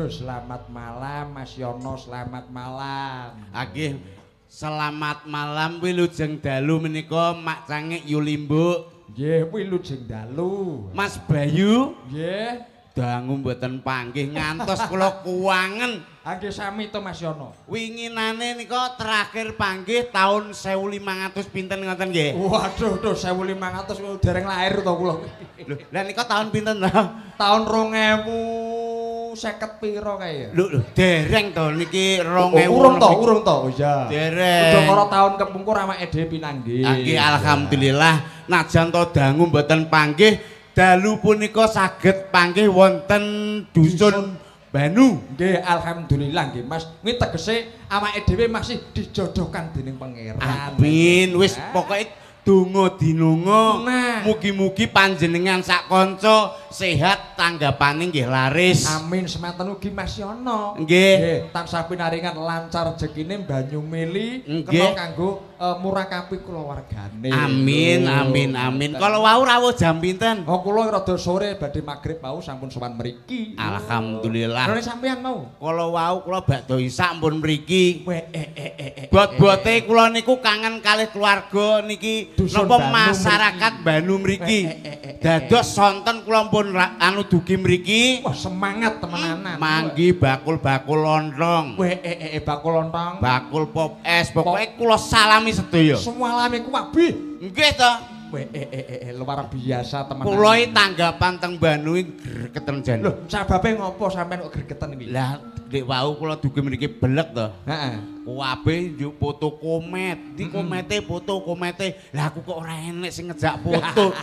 Duh, selamat malam Mas Yono, selamat malam. Nggih, selamat malam, wilujeng dalu menika Mak Cangik Yulimbuk. Nggih, wilujeng dalu. Mas Bayu. Nggih. Dangu mboten panggih ngantos kula kuwangen. Ah, nggih, sami to, Mas Yono. Winginane nika terakhir panggih tahun 1500 pinten ngoten nggih. Waduh, duh, 1500 dereng lahir to kula. Lho, lah nika tahun pinten to? Tahun 2050 piro kae ya? Lho, lho, dereng to niki Oh, 2000. urung to, urung to. Oh iya. Dereng. Udakara tahun kepungkur awake dhewe pinanggih. Ah, nggih, alhamdulillah najan to dangu mboten panggih, dalu punika saged panggih wonten dusun Banu. Nggih, alhamdulillah nggih, Mas. Kuwi tegese awake dhewe masih dijodohkan dening Pangeran. Amin. Wis pokoke donga dinonga. Nah. Mugi-mugi panjenengan sak kanca sehat, tanggapane nggih laris. Amin, semanten ugi Mas Yono. Nggih. Tansah pinaringan lancar rezekine, banyu mili kena kanggo murakapi kulawargane. Amin, Lho. amin, amin. Kalau wau rawuh jam pinten? Oh, kula rada sore badhe magrib mau sampun sowan mriki. Alhamdulillah. Lha sampean mau? Kalau wau kula bakdo isak pun mriki. Weh, eh eh eh eh. Bot-bote kula niku kangen kalih keluarga niki. Dusun napa Banu masyarakat Banu mriki. Eh, eh, eh, eh, Dados sonten kula pun anu dugi mriki. Wah, semangat temenanan. Manggi bakul-bakul lontong. Weh, eh eh eh bakul lontong. Bakul pop es, pokoke kula salami sedaya. Salami kuwabeh. Nggih to. Weh, eh eh eh eh, luar biasa temenan. Kula iki tanggapan teng Banu iki gregeten jan. Lho, sababe ngopo sampean kok gregeten iki? Lah, dek wau kula dugi mriki belek to. Heeh. Kuwabe njuk foto komet, di komete foto komete. Lah aku kok ora enek sing ngejak foto.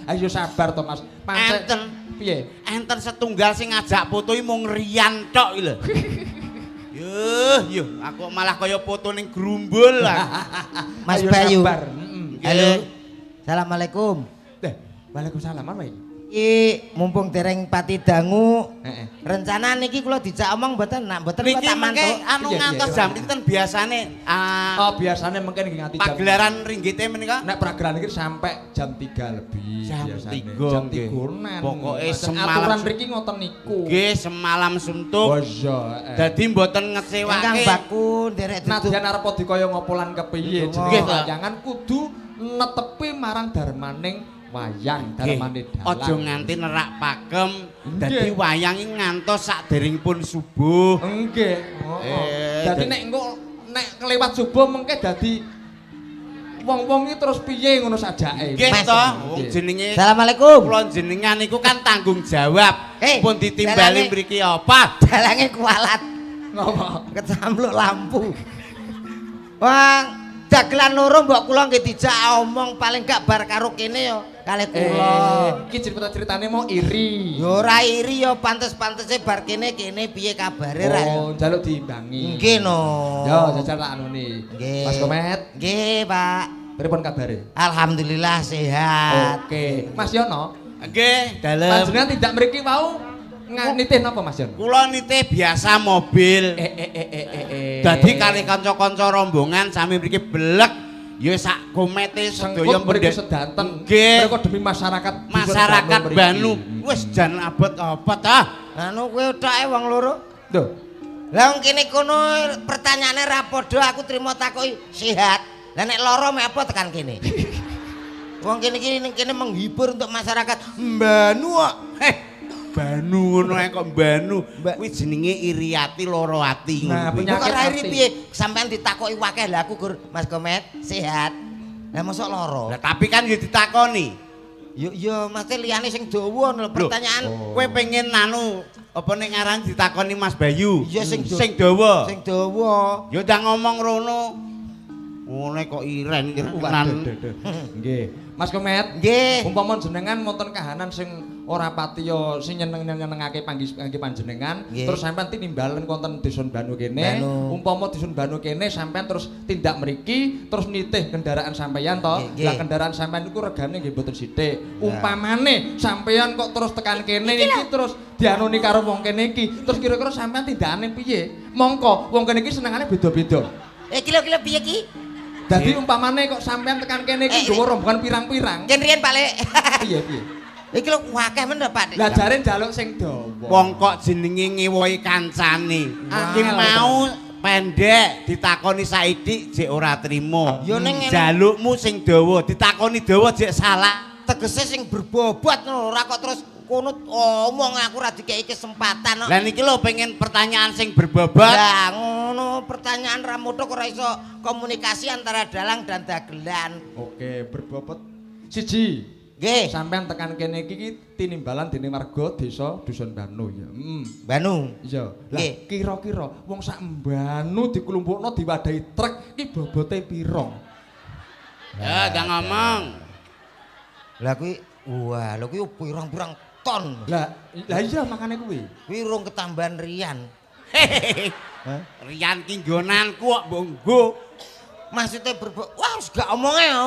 Ayo sabar to, Mas. Pancen Enten. Piye? Enten setunggal sing ngajak foto iki mung Rian tok iki lho. Yuh, yuh, aku malah kaya foto ning grumbul lah. Mas Ayo Bayu. sabar. Heeh. Halo. Assalamualaikum. Eh, waalaikumsalam apa iki? Iki mumpung dereng pati dangu. Heeh. Rencana niki kula dijak omong mboten, nak mboten kula Niki tak mengke mantuk. anu Iya, ngantos iya. jam pinten biasane? Ah, Oh, biasanya mungkin nggih nganti jam pagelaran ringgite menika? Nek pagelaran iki sampai jam 3 lebih Jam biasane. 3, Jam nggih. 3-nan. Pokoke semalam aturan mriki ngoten niku. Nggih, semalam suntuk. Oh iya, heeh. Dadi mboten Ingkang ngecewake. baku nderek duduk. Nadyan arep dikaya ngopo lan kepiye, Ndonga. jenenge Nggih, ta. wayangan kudu netepi marang darmaning wayang, darmane dalang. Aja nganti nerak pakem. Nggih. Dadi wayang iki ngantos saderengipun subuh. Nggih, heeh. Dadi nek engko nek kelewat subuh mengke dadi wong-wong iki terus piye ngono sajake. Nggih Mas. to, wong jenenge Assalamualaikum. kula jenengan niku kan tanggung jawab. Eh, Pun ditimbali mriki apa? Dalange kualat. Ngopo? Kecampluk lampu. Wah, dagelan loro mbok kula nggih dijak omong paling gak bar karo kene yo kalih kula. Iki cerita-ceritane mau iri. Yo ora iri yo, pantes-pantese bar kene kene piye kabare ra. Oh, njaluk diimbangi. Nggih no. Yo, jajal tak anune. Nggih. Mas Komet, Nggih, Pak. Pripun kabare? Alhamdulillah sehat. Oke. Mas Yono, Nggih, dalem. Panjenengan tindak mriki wau nitih napa, Mas Yono? Kula nitih biasa mobil. Eh eh eh eh eh. eh. Dadi kalih kanca-kanca rombongan sami mriki belek ya sak komete sedaya sedaya mriki mendhet. Sedanten. Nggih. Mereka demi masyarakat dusun Masyarakat Banu mriki. Banu wis jan abot apa ta? Anu kowe toke wong loro. Lho, Lah wong kene kono pertanyaane ra padha, aku trimo takoki sehat. Lah nek lara mek apa tekan kene? Wong kene iki ning kene menghibur untuk masyarakat Mbanu kok. Heh, Banu ngono ae kok Banu. Mbak. Kuwi jenenge iri ati loro ati Nah, ngono kuwi. penyakit Kok ora iri ati. piye? Sampean ditakoki wakeh, lah aku gur Mas Komet sehat. Lah mosok lara? Lah tapi kan ya ditakoni. Yo yo mesti liyane sing dawa lho pertanyaan. Oh. Kowe pengen anu apa nek ngaran ditakoni Mas Bayu? Iya, sing sing dawa. Sing dawa. Ya udah ngomong rono. Ngene kok iren Waduh, irenan. duh, duh. Nggih. Mas Komet, Nggih. umpama jenengan wonten kahanan sing ora patiya sing nyeneng-nyenengake panggih panggih panjenengan, Nggih. Terus sampean tinimbalen wonten Dusun Banu kene, Banu. Umpama Dusun Banu kene sampean terus tindak mriki, terus nitih kendaraan sampean to. Nggih, nggih. Lah kendaraan sampean niku regane nggih mboten sithik. Umpamane sampean kok terus tekan kene iki terus dianuni karo wong kene iki, terus kira-kira sampean tindakane piye? Mongko wong kene iki senengane beda-beda. Eh, kilo-kilo piye ki? Dadi umpamane kok sampean tekan kene iki Eh, nggawa rombongan pirang-pirang. Ngen riyen, Pak Lek. Piye piye? Iki lho akeh men Pak. Lah jare njaluk sing dawa. Wong kok jenenge ngewohi kancane. Iki mau pendek ditakoni saithik jek ora trimo. Ya ning jalukmu sing dawa ditakoni dawa jek salah. Tegese sing berbobot ngono ora kok terus kono omong aku ora dikeki kesempatan kok. Lah niki lho pengen pertanyaan sing berbobot. Lah ngono pertanyaan ra muthuk ora iso komunikasi antara dalang dan dagelan. Oke, berbobot. Siji. Nggih. Sampeyan tekan kene iki ki tinimbalan dening warga desa Dusun Banu ya. Banu. Iya. Lah kira-kira wong sak Mbanu diklumpukno diwadahi truk iki bobote pira? Ya, gak ngomong. Lah kuwi wah, lha kuwi pirang-pirang ton. Lah iya makane kuwi. Kuwi urung ketambahan Rian. Hah? Rian ki nggonanku kok mbok nggo. Maksudnya wah wis gak omonge yo.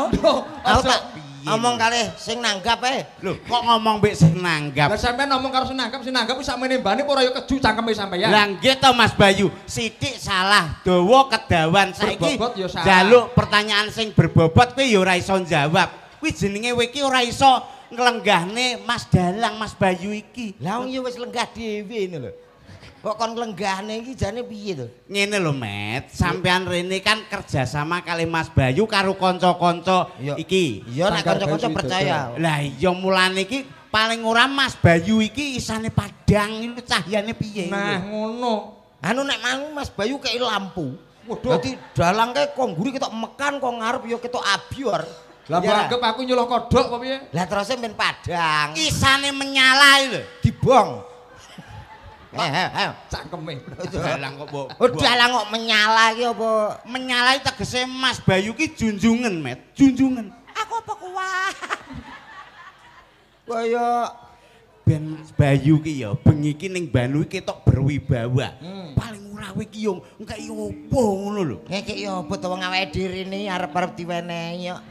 Aku tak omong kalih sing nanggap ae. Lho, kok ngomong mbek sing nanggap? Lah sampean ngomong karo sing nanggap wis sakmene mbane apa ora ya keju cangkeme sampeyan. Lah nggih to Mas Bayu, sithik salah, dawa kedawan saiki. Berbobot ya salah. Njaluk pertanyaan sing berbobot kuwi ya ora iso njawab. Kuwi jenenge kowe iki ora iso nglenggahne Mas Dalang, Mas Bayu iki. Lah wong ya wis lenggah dhewe ngene lho. Kok kon nglenggahne iki jane piye to? Ngene lho, Met, sampean rene kan kerjasama kali Mas Bayu karo kanca-kanca iki. Iya nek kanca-kanca percaya. Lah iya mulane iki paling ora Mas Bayu iki isane padang iki cahyane piye. Nah, ngono. Anu nek mau Mas Bayu kei lampu. Waduh. Dadi dalang kae kok ngguri ketok mekan kok ngarep ya ketok abior. Lah anggap aku nyuloh kodhok apa piye? Lah terus men padang. Isane menyala iki lho. Dibong. Ayo. Cangkeme. Dalang kok mbok. Oh, dalang kok menyala iki apa? Menyala iki tegese Mas Bayu ki junjungen, Met. Junjungen. Aku apa kuat? Kaya ben Mas Bayu ki ya bengi ki ning Banu iki ketok berwibawa. Paling ora kowe iki yo ngekeki opo ngono lho. Ngekeki opo to wong awake dhewe rene arep-arep diwenehi kok.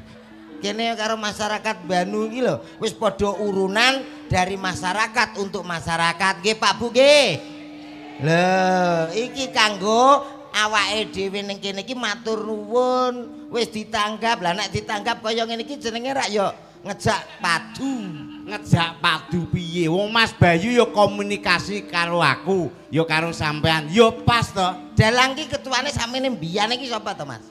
Kene karo masyarakat Banu iki lho wis padha urunan dari masyarakat untuk masyarakat. Nggih Pak Bu nggih. Lho, iki kanggo awake dhewe ning kene iki matur nuwun wis ditanggap. Lah nek ditanggap kaya ngene iki jenenge rak ya ngejak padu. Ngejak padu piye? Wong Mas Bayu ya komunikasi karo aku, ya karo sampean. Ya pas to. Dalang ki ketuane sakmene mbiyane iki sapa to, Mas?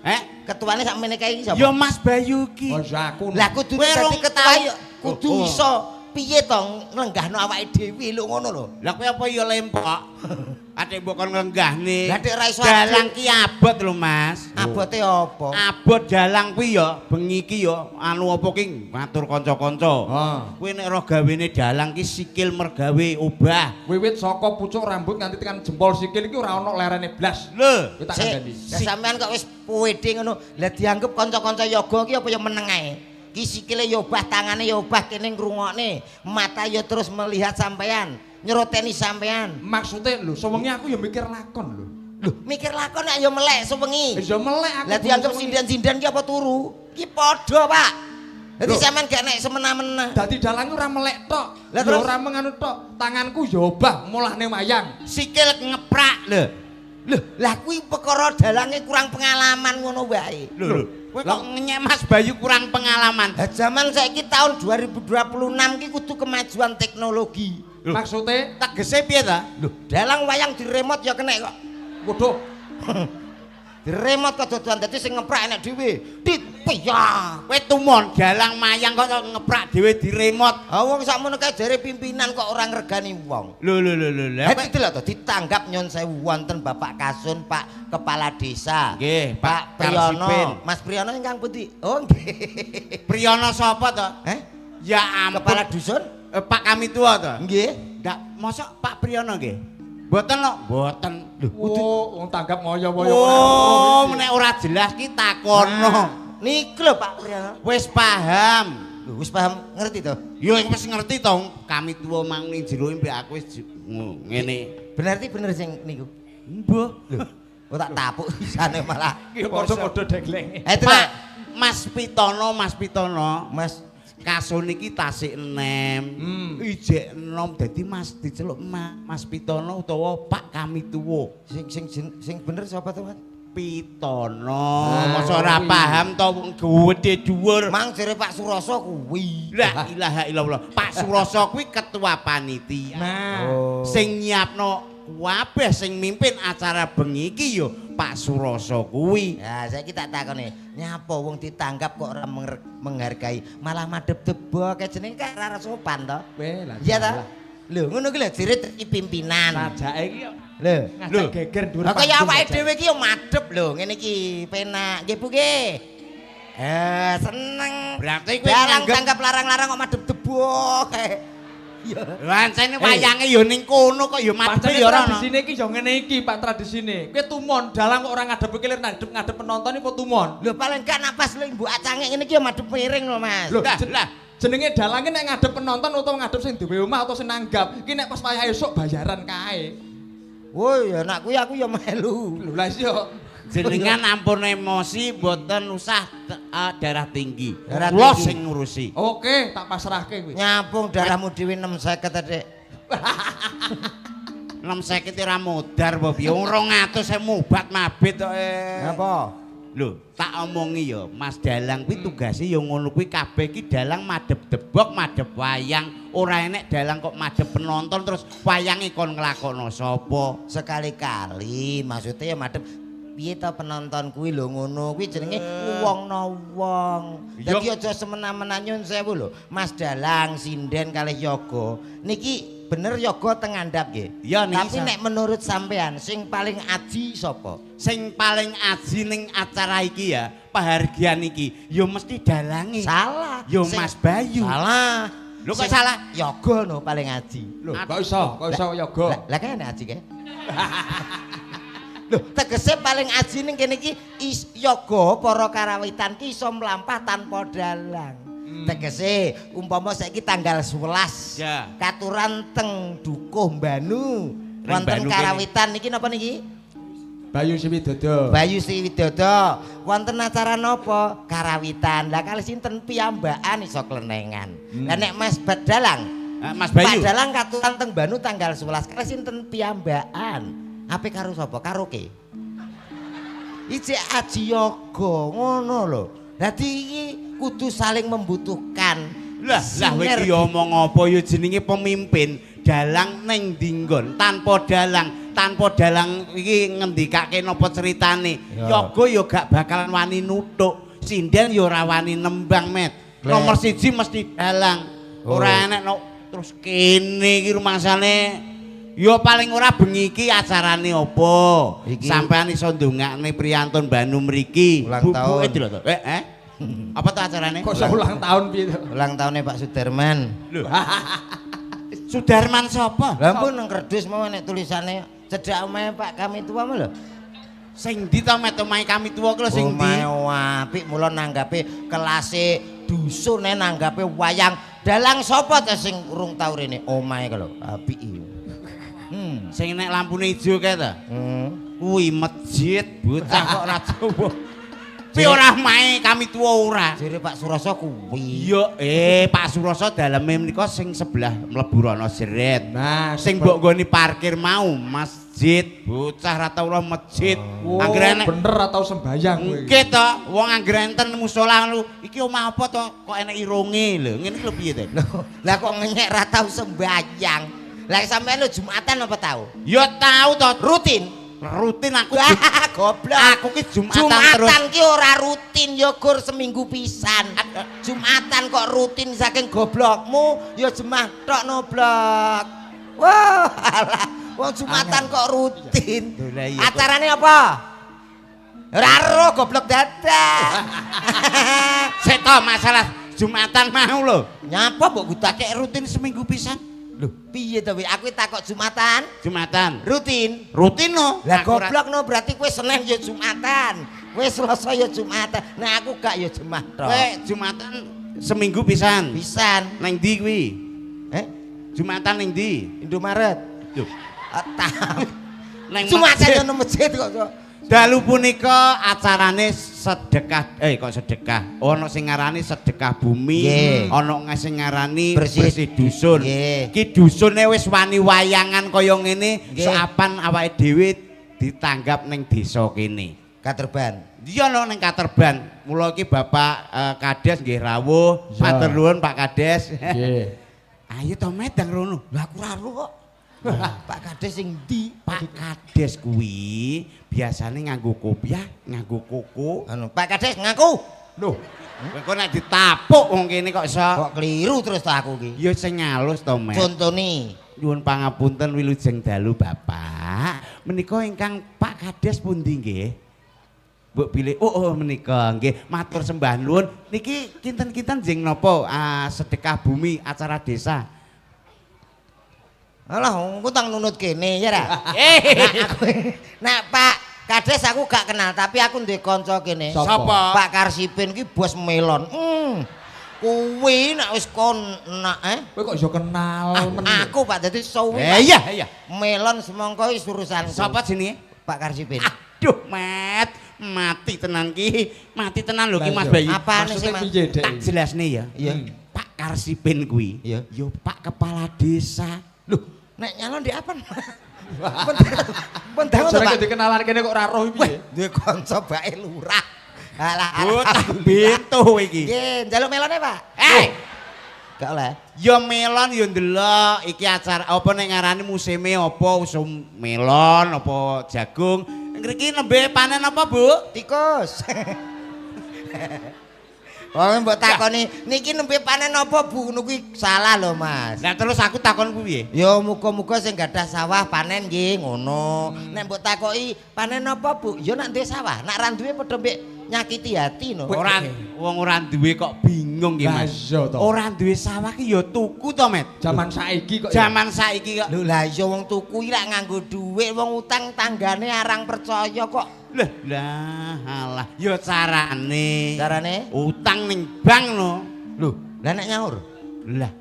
Ketuane sakmene kae iki sapa? Ya Mas Bayu ki. Oh, ya aku. Lah kudu dadi ketua ya kudu iso piye to nglenggahno awake dhewe lho ngono lho. Lah kowe apa ya lempok? Atik mbok kon nglenggahne. Lah nek ora iso dalang ki abot lho, Mas. Abote apa? Abot dalang kuwi ya bengi ki ya anu apa ki ngatur kanca-kanca. Kuwi nek roh gawene dalang ki sikil mergawe obah. Wiwit saka pucuk rambut nganti tekan jempol sikil iki ora ana lerene blas. Lho, kowe tak kandhani. Lah sampean kok wis pede ngono. Lah dianggep kanca-kanca yoga ki apa ya meneng ae? Ki sikile ya obah, tangane ya obah kene ngrungokne, mata ya terus melihat sampean, nyeroteni sampean. Maksude lho, sewengi aku ya mikir lakon lho. Lho, mikir lakon nek ya melek sewengi. Ya melek aku. Lah dianggep sinden-sinden ki apa turu? Ki padha, Pak. Dadi sampean gak nek semena-mena. Dadi dalang ora melek tok. Lah ora menganu tok, tanganku ya obah molahne wayang. Sikil ngeprak lho. Lho, lah kuwi perkara dalange kurang pengalaman ngono wae. Lho, kowe kok ngenyek Mas Bayu kurang pengalaman. Lah jaman saiki tahun 2026 ki kudu kemajuan teknologi. Maksude tegese piye ta? Lho, dalang wayang diremot ya kenek kok. Waduh. Diremot kok dodoan dadi sing ngeprak enek dhewe. Dit piya. Kowe tumon dalang mayang kok ngeprak dhewe diremot. Ha wong sakmono kae jare pimpinan kok ora ngregani wong. Lho lho lho lho. Lah iki lho to ditanggap nyon sewu wonten Bapak Kasun, Pak Kepala Desa. Nggih, Pak Priyono. Mas Priyono ingkang pundi? Oh nggih. Priyono sapa to? Eh? Ya ampun. Kepala dusun? Pak Kamituwa to? Nggih. Ndak mosok Pak Priyono nggih. Mboten lho, mboten. Lho, wong tanggap ngoyo-ngoyo. Oh, nek ora jelas ki takono. Niku lho Pak Priyono. Wis paham. Lho, wis paham ngerti to? Ya wis ngerti to. Kamituwa mang ning jero mbek aku wis ngene. Berarti bener sing niku. Mbuh. Lho, kok tak tapuk isane malah. Ki padha-padha deglenge. Pak Mas Pitono, Mas Pitono. Mas Kasun iki tasik enem, ijek enom dadi Mas diceluk Mas Pitono utawa Pak Kamituwa. Sing bener sapa to, Mas? Pitono. Nah, Masa ora kuwi. paham to wong gedhe dhuwur. Mang jere Pak Suroso kuwi. La ilaha illallah. Pak Suroso kuwi ketua panitia. Nah, Oh. Sing nyiapno kabeh sing mimpin acara bengi iki ya Pak Suroso kuwi. Ya, saiki tak takoni, nyapa wong ditanggap kok ora menghargai, malah madhep debok jenenge kan ora sopan to. Weh, lah. Iya ta? Lho, ngono ki lho jere iki pimpinan. Sajake iki Lho. ngajak geger dhuwur. Lah kaya panggung awake sajake. dhewe iki yo madhep lho, ngene iki penak. Nggih Bu nggih. Eh, seneng. Berarti kowe Dalang nganggep tanggap larang-larang kok madhep debok kae. Iya. Pancene wayange ya ning kono kok ya madhepe Pancene ya ora ono. tradisine iki ya ngene iki, Pak, tradisine. Kowe tumon dalang kok ora ngadep iki lir ngadep ngadep penonton iki apa tumon? Lho paling gak napas lho mbok acange ngene iki yo madhep miring lho, Mas. Lho, Lah, lah. jenenge dalang ki nek ngadep penonton utawa ngadep sing duwe omah atau sing nanggap, iki nek pas wayah esuk bayaran kae. Woi, ya nak kuwi aku ya melu. Lho lah iya. Jenengan ampun emosi mboten usah darah tinggi. Darah Kula tinggi. sing ngurusi. Oke, tak pasrahke kuwi. Nyapung darahmu dhewe 650 Dik. 650 ora modar apa piye? Wong 200 obat mabit kok. Napa? Lho, tak omongi ya, Mas Dalang kuwi tugase ya ngono kuwi kabeh iki dalang madhep debok, madhep wayang. Ora enek dalang kok madhep penonton terus wayange kon nglakokno sapa? Sekali-kali maksudnya ya madhep piye to penonton kuwi lho ngono kuwi jenenge wong no wong. Dadi aja semena-mena nyun sewu lho. Mas Dalang sinden kalih yoga niki bener yoga teng ngandhap nggih. Iya, niki Tapi nek menurut sampean sing paling aji sapa? Sing paling aji ning acara iki ya, pahargyan iki, ya mesti dalange. Salah. Ya Mas Bayu. Salah. Lho kok Sing salah? Yoga no paling aji. Lho, kok iso? Kok iso yoga? Lah kene aji kae. Lho, tegese paling aji ning kene iki yoga para karawitan ki iso mlampah tanpa dalang. Tegese umpama saiki tanggal 11 Ya. katuran teng Dukuh Mbanu Ring wonten Banu kene. karawitan niki napa niki? Bayu Siwidodo. Bayu Sriwidodo. Wonten acara napa? Karawitan. Lah kali sinten piyambakan iso klenengan. Lah nek Mas Badalang, Mas Bayu. Pak Dalang katuran teng Banu tanggal 11 kali sinten piyambakan. Ape karo sapa? Karaoke. Ijek aji yoga ngono lho. Dadi iki kudu saling membutuhkan. Lah, lah kowe iki omong apa ya jenenge pemimpin dalang ning ndi nggon tanpa dalang, tanpa dalang iki ngendikake napa ceritane. Ya. Yoga ya gak bakalan wani nuthuk, sinden ya ora wani nembang, Met. Nomor siji mesti dalang. Oh. Ora enek no, terus kene iki rumangsane ya paling ora bengi iki acarane apa? Iki. Sampean iso ndongakne priyantun Banu mriki. Ulang Bubuke tahun. delok to. Apa tuh acarane? Kok iso ulang tahun piye to? Ulang tahunnya Pak Sudarman. Lho. Sudarman sapa? Lah pun nang kerdus mau nek tulisane cedhak omahe Pak kami tua mah lho. Sing ndi to met omahe kami tuwa ki lho sing ndi? Omahe apik mula nanggape kelase dusune nanggape wayang. Dalang sapa ta sing urung tau rene? Omahe lho apik iki. Sing nek lampune ijo kae ta? Kuwi masjid bocah kok ora Jawa. Pi ora omahe kami tuwa ora. Jere Pak Suroso kuwi. Iya, Pak Suroso daleme menika sing sebelah mlebu rono jeret. Nah, Sing mbok nggoni parkir mau masjid, bocah ra tau ora masjid. Oh, Anggere enek bener atau sembayang kowe. nggih to, wong anggere enten musala ngono, iki omah apa to kok enek irunge lho. Ngene iki lho piye to? Lah kok ngenyek ra tau sembayang. Lah sampean lho Jumatan apa tau? Ya tau to, Rutin. rutin aku Wah, goblok. aku ki Jumatan terus. Jumatan ki ora rutin ya gur seminggu pisan. Jumatan kok rutin saking goblokmu ya jemah tok noblok. Wah, alah. Wong Jumatan kok rutin. Lho, lah iya, kok. Acarane apa? Ora ro goblok dadak. Sik to masalah Jumatan mau lho. Nyapa mbok gudake Kayak rutin seminggu pisan. Lho, piye to wi? Aku takok Jumatan Jumatan. rutin. Rutin no. Lah Aku ora- goblok no berarti kowe Senin ya Jumatan. Kowe Selasa ya Jumatan. Nah aku gak ya Jemah tok. Kowe Jumatan seminggu pisan. Pisan. Neng ndi kuwi? Eh, Jumatan neng ndi? Indomaret. Lho, Tam. neng Jumatan masjid. yo nang masjid kok. Cok. Dalu punika acarane sedekah kok sedekah. Ana sing ngarani sedekah bumi, Nggih. ana sing ngarani Bersih. bersih dusun. Nggih. Ki dusune wis wani wayangan kaya ngene, Nggih. seapan awake dhewe ditanggap ning desa kene. Katerban. Iya lho ning Katerban. Mula iki Bapak Kades nggih rawuh. Matur nuwun Pak Kades. Nggih. Ayo to medang rono. Lah aku ora ro kok. Pak Kades sing ndi? Pak Kades kuwi biasane nganggo kopiah, nganggo koko. Anu, Pak Kades ngaku. Loh, kowe kok nek ditapuk wong kene kok iso. Kok keliru terus to aku iki. Ya sing alus to, Met. Contone. Nyuwun pangapunten wilujeng dalu Bapak. Menika ingkang Pak Kades pundi nggih? Mbok bilih oh menika nggih matur sembah nuwun. Niki kinten-kinten jeng napa sedekah bumi acara desa. Alah engko tang nunut kene ya ra. Nek Pak Kades aku gak kenal tapi aku duwe kanca kene. Sapa? Pak Karsipin ki bos melon. Kuwi nek wis kon nak Kowe kok iso kenal men. Aku Pak dadi suwi. Iya iya. Melon semangka wis urusanku. Sapa jenenge? Pak Karsipin. Aduh, Met. Mati tenan ki. Mati tenan lho ki Mas Bayu. Apane sih, Mas? Tak jelasne ya. Iya. Pak Karsipin kuwi. Iya. Ya Pak Kepala Desa. Loh, nek nyalon di apa? Pendang to, Pak. Pak. Dikenalan kene kok ora roh piye? Duwe kanca bae lurah. Alah, botah bento iki. Nggih, njaluk melone, Pak. Gak oleh. Ya melon ya ndelok iki acara apa nek ngarani musime apa usum melon apa jagung. Ngriki nembe panen apa, Bu? Tikus. Wong mbok takoni niki nembe panen apa, Bu? Ngono kuwi salah lho, Mas. Lah terus aku takon kuwi piye? Ya muga-muga sing gadah sawah panen nggih ngono. Nek mbok takoki panen apa, Bu? Ya nek duwe sawah, nek ra duwe padha mbek nyakiti hati no. Ora wong ora duwe kok bingung ki, Mas. Ora duwe sawah ki ya tuku to, Met. Jaman saiki kok. Jaman saiki kok. Lho lah iya wong tuku iki lak nganggo dhuwit, wong utang tanggane arang percaya kok. Lah lah alah ya carane. Carane? Utang ning bank no. Lho, lah nek nyaur? Lah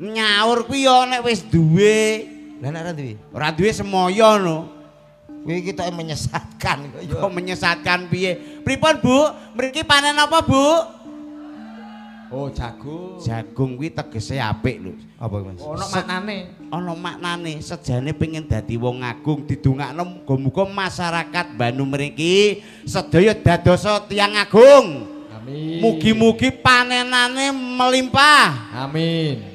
nyaur kuwi ya nek wis duwe. Lah nek ora duwe? Ora duwe semoyo no. Kuwi ketoke menyesatkan kok ya. Kok menyesatkan piye? Pripun, Bu? Mriki panen apa, Bu? Oh, jagung. Jagung kuwi tegese apik lho. Apa, Mas? Ono maknane. Ono maknane, sejane pengen dadi wong agung didongakno muga-muga masyarakat Banu mriki sedaya dadosa tiyang agung. Amin. Mugi-mugi panenane melimpah. Amin.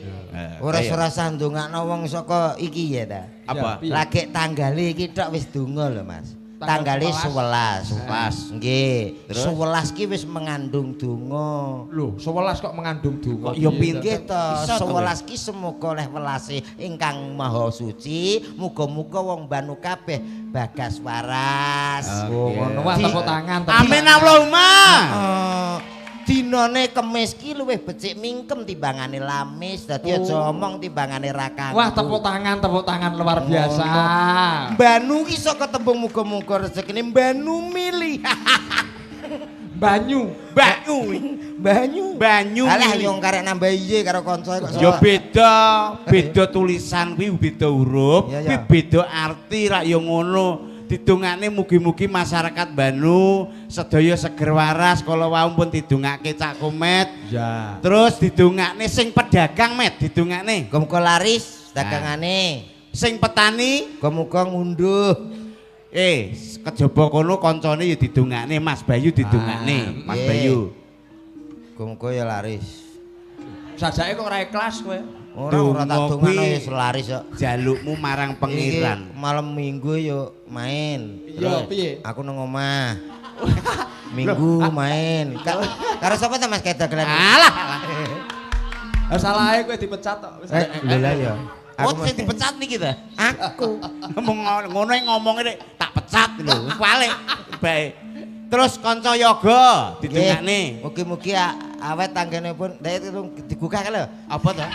Ora ora sandongakno wong saka iki ya ta. Apa? Lagi tanggale iki tok wis donga lho, Mas. Tanggale 11. 11. Nggih. 11 ki wis mengandung donga. Lho, 11 kok mengandung donga. Kok ya Nggih to, 11 ki semoga oleh welase ingkang maha suci, muga-muga wong Banu kabeh bagas waras. Oh, ngono wae tepuk tangan. Amin Allahumma. Dinane Kemis ki luwih becik mingkem timbangane lamis, dadi aja omong timbangane ra kanggo. Wah, tepuk tangan luar biasa. Banu ki saka tembung muga-muga rezekine Banu milih. Banyu, banyu, banyu, banyu. Alah yo karek nambah iye karo kanca kok. Ya beda, beda tulisan kuwi beda huruf, kuwi beda arti rak yo ngono. Didongakne mugi-mugi masyarakat Banu sedaya seger waras kala wau pun didongake Cak Komet. Ya. Terus didongakne sing pedagang Met, didongakne muga-muga laris dagangane. Sing petani muga-muga ngunduh. Kejaba kono kancane ya didongakne Mas Bayu didongakne, Mas Bayu. Muga-muga ya laris. Sajake kok ora ikhlas kowe. Ora tak dongakno ya laris kok. Jalukmu marang pangeran. Malam Minggu yo main. Iya, piye? Aku nang omah. Minggu main. Karo sapa ta Mas kae dagelan? Alah. Salahe kowe dipecat kok. Lho lah ya. Aku sing dipecat niki ta? Aku. Ngomong ngono ngomongane tak pecat lho. Balik. Bae. Terus kanca yoga didongakne. Mugi-mugi awet tanggenipun digugah lho. Apa to?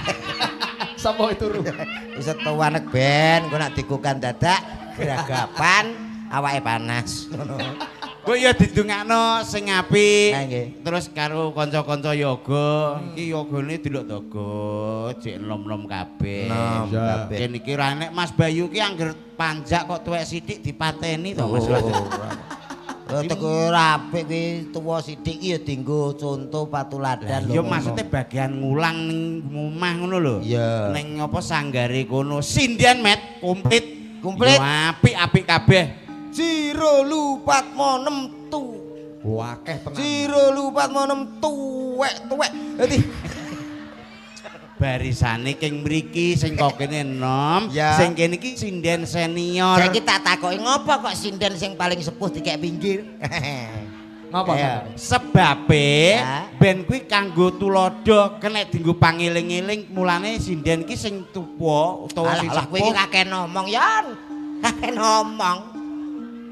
Sapa turu? Iso tuwanek ben, engko nek digugah dadak gragapan awake panas. Ngono. Kok ya didongakno sing apik. Terus karo kanca-kanca yoga, iki yogane delok daga, jek enom-enom kabeh. Kabeh. Kene iki ra nek Mas Bayu ki angger panjak kok tuwek sithik dipateni to Mas. Lha teko ora apik kuwi tuwa sithik iki ya dienggo conto patuladan Ya maksudnya bagian ngulang ning omah ngono lho. Iya. Ning apa sanggare kono. Sinden met komplit. Komplit. Yo apik-apik kabeh. Jiro lupat monem tu. Wakeh tenan. Jiro lupat monem tuwek tuwek. Dadi Barisane king mriki sing kok kene enom, Ya. sing kene iki sinden senior. Saiki tak takoki ngopo kok sinden sing paling sepuh dikek pinggir? Ngapa Iya. sampeyan? Sebabe Ya. ben kuwi kanggo tuladha kena dienggo pangeling-eling mulane sinden ki sing tuwa utawa Alah sing alah kowe iki sepuh. kakek ngomong yon. Kakek ngomong.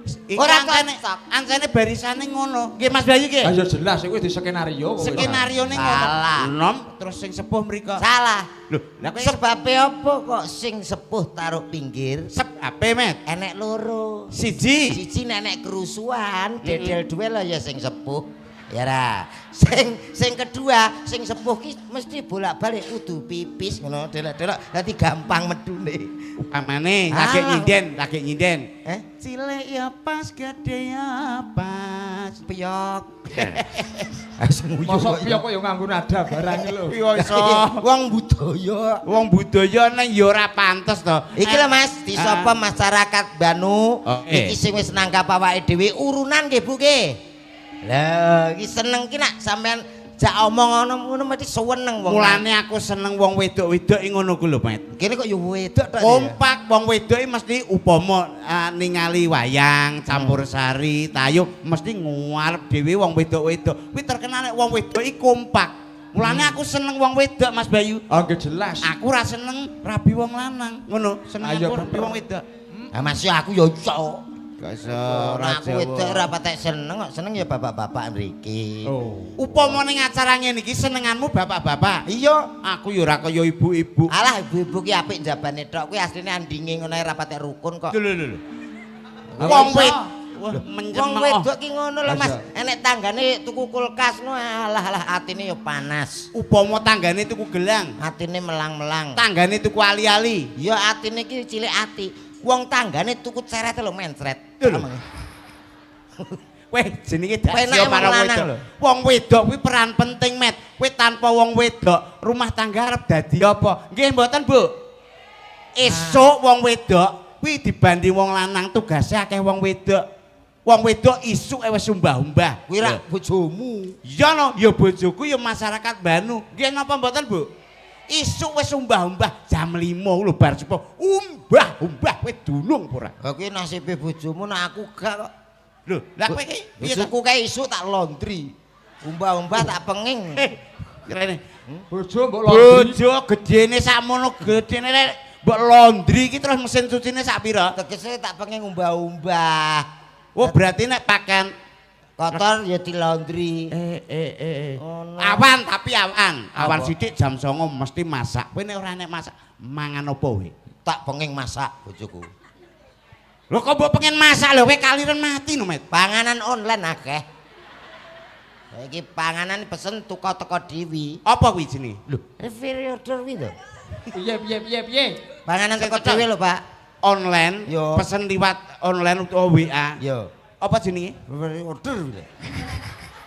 Iki Ora ancene cocok. ancene barisane ngono. Nggih Mas Bayu nggih. Ah ya jelas iku di skenario kok. Skenarione ngono. Salah. Enom terus sing sepuh mriko. Salah. Lho, lah kowe Sebabe apa kok sing sepuh taruh pinggir? sebabe met. Enek loro. Siji. Siji nenek kerusuhan, dedel duwe lah ya sing sepuh. Ya ra. Sing sing kedua, sing sepuh ki mesti bolak-balik kudu pipis ngono, delok-delok dadi gampang medune. Upamane Ah. lagi nyinden, lagi nyinden. Eh, Cilik ya pas, gede ya pas. piyok. Mosok piye kok ya nganggo nada barang iki lho. Piye iso? Wong budaya. Wong budaya nang ya ora pantes to. Iki lho Mas, disapa masyarakat Banu, Oke. iki sing wis nangkap awake dhewe urunan nggih Bu nggih. Lah, iki seneng ki nak sampean jak omong ngono ngono mesti seneng wong. Mulane aku seneng wong wedok-wedok iki ngono ku lho, Met. Kene kok ya wedok tok. ya? Kompak wong wedok iki mesti upama ningali wayang, campur sari, tayub mesti nguarep dhewe wong wedok-wedok. Kuwi terkenal nek wong wedok iki kompak. Mulane aku seneng wong wedok Mas Bayu. Ah nggih jelas. Aku ora seneng rabi wong lanang, ngono. Seneng Ayo, aku rabi bener. wong wedok. Ah Mas ya aku ya iso. Gak iso Ora aku wedok ora patek seneng kok, seneng ya bapak-bapak mriki. Oh. Upama ning acara ngene iki senenganmu bapak-bapak. Iya. Aku ya ora kaya ibu-ibu. Alah ibu-ibu ki apik njabane tok kuwi asline andinge ngono ae ra patek rukun kok. Lho lho lho. Lah, Wong iso. wedok mencem Wong wedok ki ngono lho Mas, Lah, enek tanggane tuku kulkas no alah alah atine ya panas. Upama tanggane tuku gelang, Atine melang-melang. tanggane tuku ali-ali. Ya atine ki cilik ati. Wong tanggane tuku ceret lho mencret. Lho. Weh jenenge Penak dasya wong marang lanang wedok. lho. Wong wedok kuwi peran penting, Met. Kowe tanpa wong wedok, rumah tangga arep dadi apa? Nggih mboten, Bu? Esuk wong wedok kuwi dibanding wong lanang tugasnya akeh wong wedok. Wong wedok isuk wis umbah-umbah. Kuwi rak bojomu. Ya no, ya bojoku ya masyarakat Banu. Nggih napa mboten, Bu? Isuk wis umbah-umbah jam 5 lho bar subuh. Umbah-umbah kowe dunung apa ora? Lah kuwi nasibe bojomu nek aku gak kok. Lho, lah kowe iki piye to? Bojoku kae isuk tak laundry. Umbah-umbah tak penging. Kirene. Bojo mbok laundry. Bojo gedene sakmono gedene rek mbok laundry iki terus mesin cucine sak pira? Tegese tak penging umbah-umbah. Oh, berarti nek pakaian Kotor ya di laundry. Ngono. Awan tapi awan. Awan Apa? sithik jam 09.00 mesti masak. Kowe nek ora nek masak, mangan apa kowe? Tak penging masak bojoku. Lho kok mbok pengen masak lho kowe kaliren mati no, Met. Panganan online akeh. Saiki panganan pesen tuku teko dhewe. Apa kuwi jenenge? Lho, delivery order kuwi lho. Piye piye piye piye? Panganan teko Sing dhewe lho, Pak. Online, Yo. pesen liwat online utawa WA. Yo. Apa jenenge? Delivery order kuwi lho.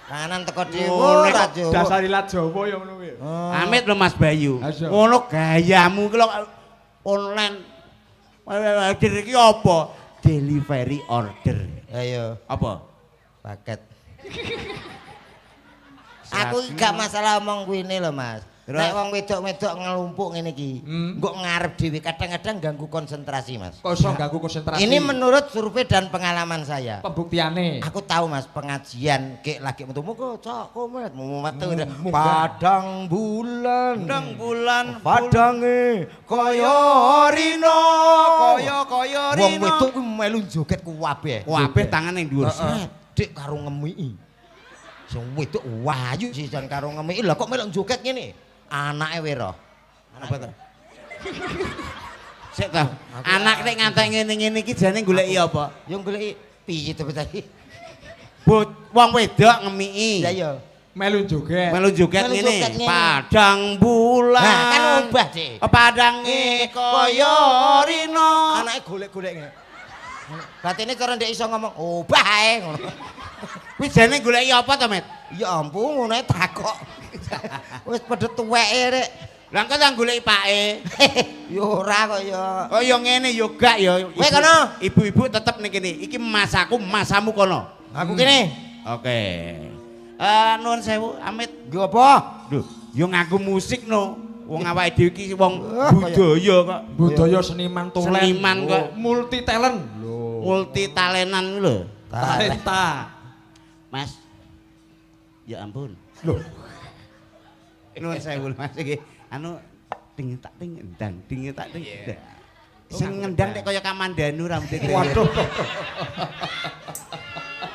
Panganan teko dhewe Ngono ora kok Jawa. Dasar ilat Jawa ya ngono kuwi. Oh. Amit lho Mas Bayu. Ayo. Ngono gayamu ki lho online. Order iki apa? Delivery order. Ayo, Apa? paket. Aku iki gak masalah omong kuwine lho, Mas. Terus? Nek wong wedok-wedok ngelumpuk ngene iki, Hmm. engko ngarep dhewe kadang-kadang ganggu konsentrasi, Mas. Kok iso ganggu konsentrasi? Ini menurut survei dan pengalaman saya. Pembuktiane. Aku tahu Mas pengajian kek lagi metu muka cok komet metu Munggah. padang bulan Padang bulan padange kaya rino kaya kaya wong rino. wedok kuwi melu joget kuwabeh. Kabeh tangan ning dhuwur. Heeh. Dik karo ngemiki. Sing wedok wayu sisan karo ngemiki. Lah kok melok joget ngene? Anake weruh. Apa to? Sik to. Anak nek ngantek ngene-ngene iki jane goleki apa? Yo goleki piye to tadi? Wong wedok ngemiki. Lah iya. Melu joget. Melu joget Melu ngene. joget ngene. Padang bulan. Nah, kan obah, Dik. Padange kaya rino. Anake golek-golek ngene. Batine cara ndek iso ngomong obah ae ngono. Kuwi jane goleki apa to, Met? Ya ampun ngono ae takok. Wis padha tuweke rek. Lah engko tak goleki pake. Ya ora kok ya. Oh ya ngene ya gak ya. Kowe kono. Ibu-ibu tetep ning kene. Iki masaku, masamu kono. Aku kene. Oke. Nuwun sewu, Amit. Nggo apa? Lho, ya nganggo musik no. Wong awake dhewe iki wong budaya kok. Budaya seniman tulen. Seniman kok. Multi talent. Lho. Multi talenan lho. Talenta. Mas. Ya ampun. Lho. Nuwun sewu Mas iki. Anu ding tak ding endang, ding tak ding. Sing ngendang nek kaya Kamandanu rambute. Waduh.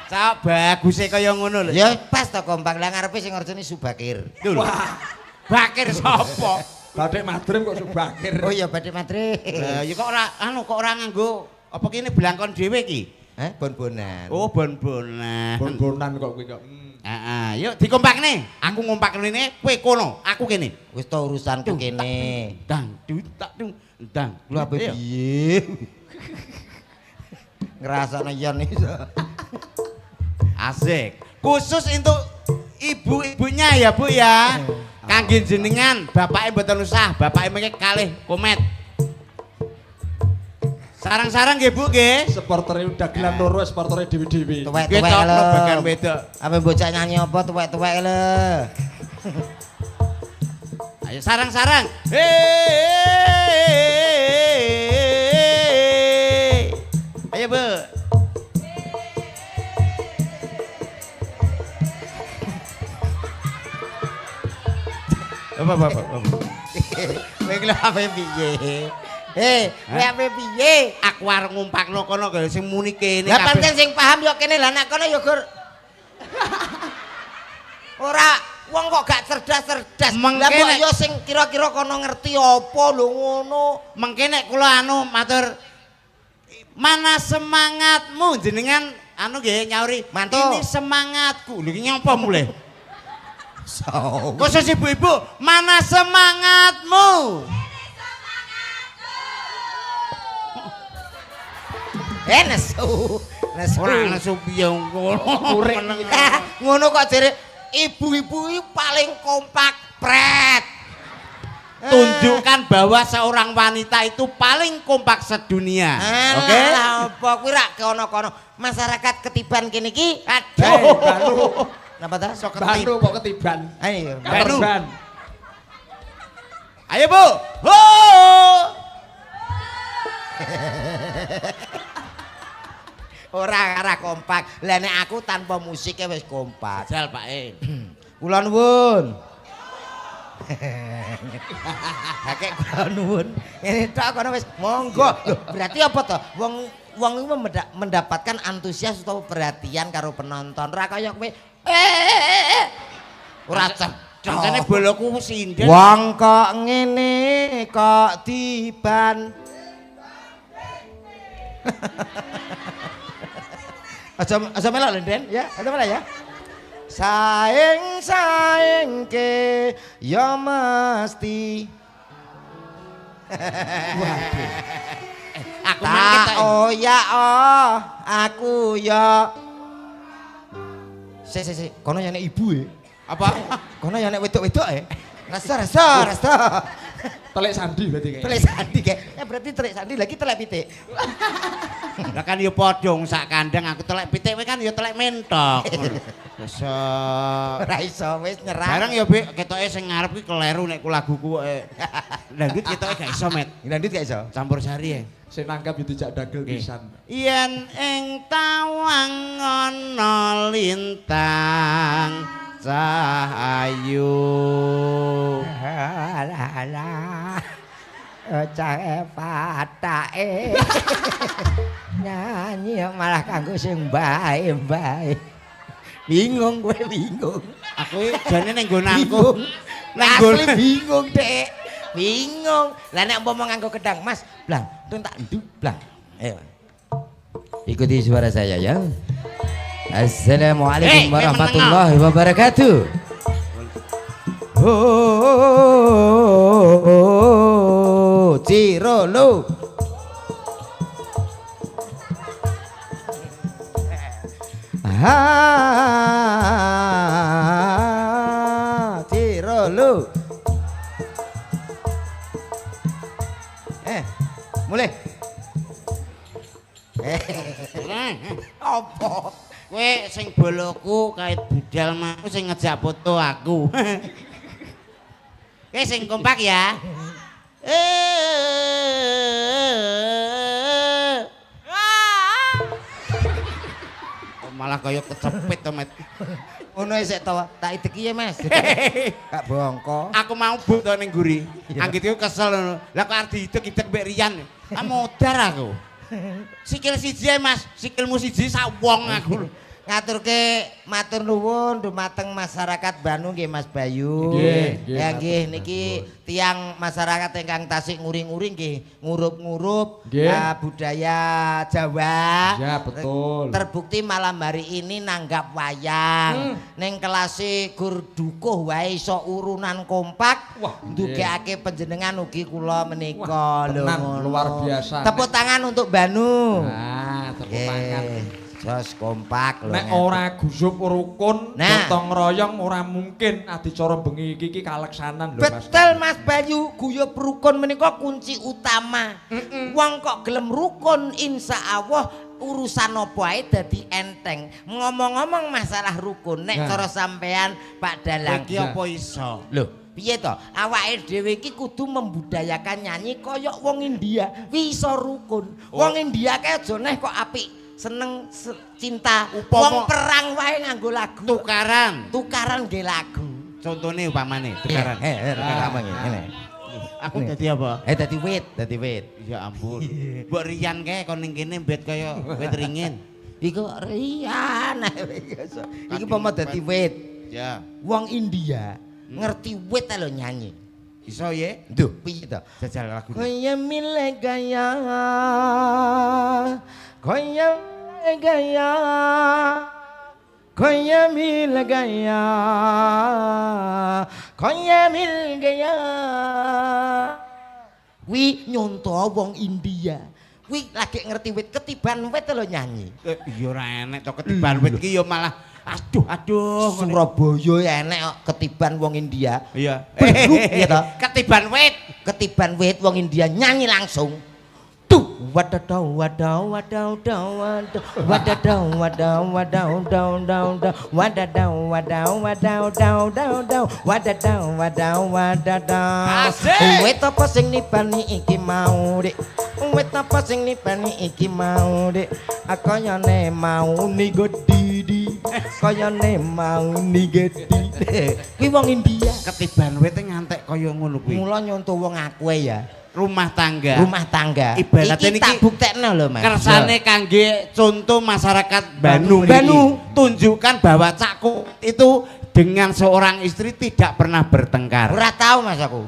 Cak baguse kaya ngono lho. Ya pas to kompak. Lah ngarepe sing ngerjeni Subakir. Wah. Bakir sapa? Bathik Madrim kok Subakir. Oh iya Bathik Madrim. Lah ya kok ora anu kok ora nganggo apa kene blangkon dhewe iki? Heh, bon-bonan. Oh, bon-bonan. Bon-bonan kok kuwi kok. Heeh, yuk dikompakne. Aku ngompak rene, kowe kono, aku kene. Wis to urusanku kene. Dang, du tak dung, dang. Lho ape piye? Ngrasakno yen iso. Asik. Khusus untuk ibu-ibunya ya, Bu ya. Kangge jenengan, bapake mboten usah, bapake mengke kalih komet. Sarang-sarang nggih Bu nggih. Supportere dagelan loro, supportere dhewe-dhewe. Tuwek-tuwek lho. Bagian wedok. Ape bocah nyanyi apa tuwek-tuwek lho. Ayo sarang-sarang. Ayo Bu. Apa. Kowe iki lho ape piye? Kowe ape piye? Aku arep ngumpakno kono gawe sing muni kene kabeh. Lah pancen sing paham ya kene, lah nek kono ya gur. Ora wong kok gak cerdas-cerdas. Lah kok ya sing kira-kira kono ngerti apa lho ngono. Mengke nek kula anu matur mana semangatmu jenengan anu nggih nyauri. Mantu. Ini semangatku. Lho iki nyapa mulih? Khusus ibu-ibu, mana semangatmu? Nesu. Nesu. Ora nesu piye ngono. Ngono kok jere ibu-ibu iki paling kompak, pret. Tunjukkan bahwa seorang wanita itu paling kompak sedunia. Oke? Lah apa kuwi rak kono-kono. Masyarakat ketiban kene iki. Aduh. Napa ta? Sok ketiban kok ketiban. Ayo, ketiban. Ayo, Bu. Ho! Ora kompak. Lah nek aku tanpa musik wis kompak. Jajal, Pak E. Kula nuwun. Kakek kula nuwun. Ngene tok kono wis monggo. Lho, berarti apa to? Wong wong iku mendapatkan antusias utawa perhatian karo penonton. Ora kaya kowe ora cedhak. Kancane boloku sinden. Wong kok ngene kok diban. Aja melok lho, Den, ya. Aja melok ya. Saing-saingke ya mesti. Waduh. Aku tak oh ya oh, aku ya. Si si kono ya nek ibu e. Apa? Kono ya nek wedok-wedok e. Rasa rasa rasa. Telek sandi berarti kayak. Telek sandi kayak. Ya berarti telek sandi lagi telek pitik. Lah kan ya padha wong sak kandang aku telek pitik kowe kan ya telek mentok. Wis ora iso wis nyerah. Bareng ya Bik, ketoke sing ngarep ki kleru nek ku laguku kok. Dangdut ketoke gak iso, Met. Dangdut gak iso. Campur sari ya. Sing nanggap yo dijak dagel pisan. Yen ing tawang ana lintang cahayu. Alah alah. Cahe patake. Nyanyi malah kanggo sing bae-bae. Bingung kowe bingung. Aku jane ning nggon aku. Asli bingung, Dek. Bingung. Lah nek umpama nganggo kendang, Mas, blang, tun tak ndu blang. Ayo. Ikuti suara saya ya. Assalamualaikum warahmatullahi wabarakatuh. Oh, Cirolo. Ha Ciro lu. Mulai. Apa? Kowe sing boloku kait budal mau sing ngejak foto aku. Kowe sing kompak ya. Malah kaya kecepit to, Met. Ngono isik to, tak ideki ya, Mas. Kak bongko. Aku mau but to ning guri. Anggitku kesel ngono. Lah kok arep diidek-idek mbek Rian. Ah modar aku. Sikil siji ae, Mas. Sikilmu siji sak wong aku. Ngaturke matur nuwun dumateng masyarakat Banu nggih Mas Bayu. Nggih, Ya nggih niki tiyang masyarakat ingkang tasik nguring-nguring nggih ngurup-ngurup budaya Jawa. Ya, betul. Terbukti malam hari ini nanggap wayang. Ning kelase gur dukuh wae iso urunan kompak. Wah, ndugekake panjenengan ugi kula menika lho. Luar biasa. Tepuk tangan untuk Banu. Nah, tepuk tangan. Jos kompak lho. Nek ora gusub rukun, gotong royong ora mungkin adicara bengi iki iki kaleksanan lho Mas. Betul Mas Bayu, guyub rukun menika kunci utama. Wong kok gelem rukun insyaallah urusan apa ae dadi enteng. Ngomong-ngomong masalah rukun, nek cara sampean Pak Dalang iki apa iso? Lho, piye to? Awake dhewe iki kudu membudayakan nyanyi kaya wong India, wi iso rukun. Wong India kae aja neh kok apik. Seneng cinta, wong perang wae nganggo lagu. Tukaran. Tukaran nggih lagu. Contone upamane tukaran. Ngene. Aku dadi apa? Dadi wit, dadi wit. Ya ampun. Mbok Rian kae kon ning kene mbet kaya wit ringin. Iku Rian. Iki pomo dadi wit. Ya. Wong India ngerti wit lho nyanyi. Iso ye? Duh, piye to? Jajal lagu. Kaya mile gaya. Kaya gaya, kaya mil gaya, kaya mil gaya. Wi nyonto wong India. Wi lagi ngerti wit ketiban wit lho nyanyi. Iya ora enek to ketiban wit ki ya malah aduh aduh. Surabaya enek kok ketiban wong India. Iya. Iya to. Ketiban wit, ketiban wit wong India nyanyi langsung. Wadaw wadaw wadaw wadaw wadaw wadaw wadaw wadaw wadaw wadaw wadaw wadaw wadaw wadaw wadaw. Wit apa sing nibani iki mau dik? Wit apa sing nibani iki mau dik? Kayane mau ni gedhi, kayane mau ni gedhi. Kuwi wong India. Ketiban wit ngantek kaya ngono kuwi. Mula nyonto wong aku ya. Rumah tangga. Rumah tangga. Ibaratnya iki tak buktekno lho Mas. Kersane kangge contoh masyarakat Banu. Banu tunjukkan bahwa Cakku itu dengan seorang istri tidak pernah bertengkar. Ora tahu Mas aku.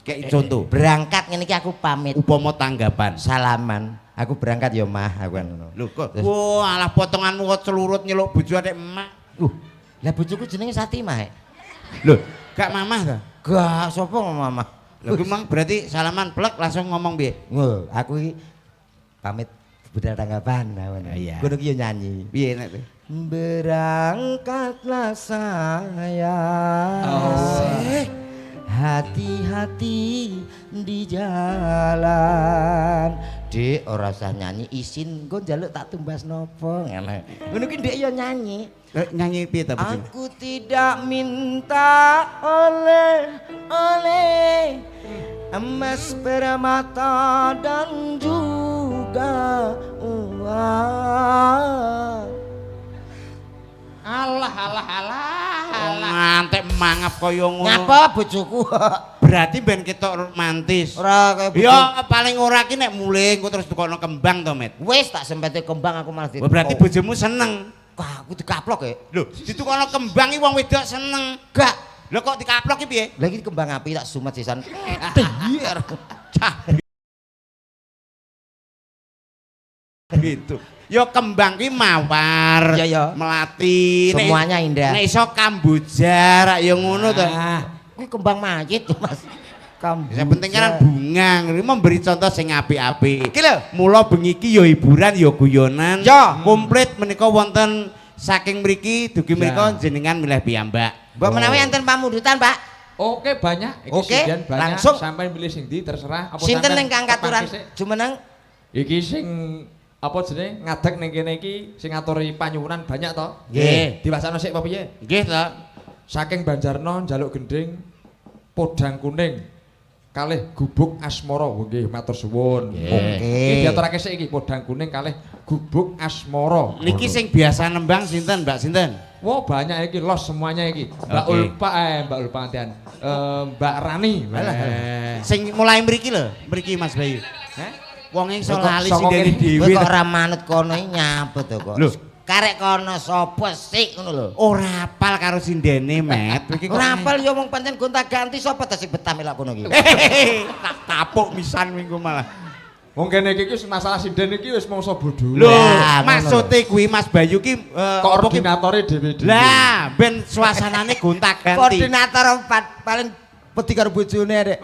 Kayak contoh. Berangkat ngene iki aku pamit. Upama tanggapan. Salaman. Aku berangkat ya Mah aku ngono. Lho kok. Wah, alah potonganmu kok celurut nyeluk bojo atik emak. Lah bojoku jenenge Satimah. Lho, gak mamah ta? Gak, sapa mamah? Lha kuwi mang berarti salaman plek langsung ngomong piye? Lho, aku iki pamit budal tanggapan ngono. Ngono ki yo nyanyi. Piye nek? Berangkatlah saya. Hati-hati di jalan. Dik ora usah nyanyi isin engko njaluk tak tumbas nopo ngono. Ngono ki Dik yo nyanyi. Nyanyi piye ta bojomu? Aku tidak minta oleh-oleh emas permata dan juga uang. Alah alah alah alah. Ngantek mangap kaya ngono. Ngapa bojoku? Berarti ben ketok romantis. Ora kaya bojoku. Ya paling ora ki nek mulih engko terus tukokno kembang to, Met. Wis tak sempete kembang aku malah ditukok. Berarti bojomu seneng. Wah, aku dikaplok ya. Lho, ditukokno kembang iki wong wedok seneng. Gak. Lho kok dikaplok iki piye? Lah iki kembang api tak sumet sisan. Biar. Cah. Gitu. Ya kembang ki mawar, ya, ya. Melati, semuanya indah. Nek iso Kamboja rak ya ngono to. Kuwi kembang mayit to, Mas. Kamboja. Yang penting kan bunga, ini memberi contoh sing apik-apik. Iki lho. Mula bengi iki ya hiburan ya guyonan. Ya. Komplit menika wonten Saking mriki dugi mriko jenengan milih piyambak. Mbok menawi enten pamundutan, Pak. Oke, banyak. Iki Oke, banyak. Langsung sampean milih sing ndi terserah. Apa sinten ingkang katuran jumeneng? Iki sing apa jenenge ngadeg ning kene iki sing ngaturi panyuwunan banyak to? Nggih. Diwacana sik apa piye? Nggih to. Saking Banjarno njaluk gending podang kuning kalih gubuk asmara. Nggih, matur suwun. Oke. Iki diaturake sik iki podang kuning kalih gubuk asmara. Niki sing biasa nembang sinten, Mbak sinten? Wah, banyak iki los semuanya iki. Mbak Ulfa Mbak Ulfa antean. Mbak Rani. Sing mulai mriki lho, mriki Mas Bayu. Heh? Wong iso lali sindene dhewe. Kowe kok ora manut kono iki nyapet to kok. Lho, karek kono sapa sik ngono lho. Ora apal karo sindene, Met. Ora apal ya wong pancen gonta-ganti sapa ta sing betah melok kono iki. Tak tapuk misan minggu malah. Wong kene iki wis masalah sinden iki wis mangsa bodho. Lho, maksude kuwi Mas Bayu ki koordinatore dhewe-dhewe. Lah, ben suasanane gonta-ganti. Koordinator paling wedi karo bojone rek.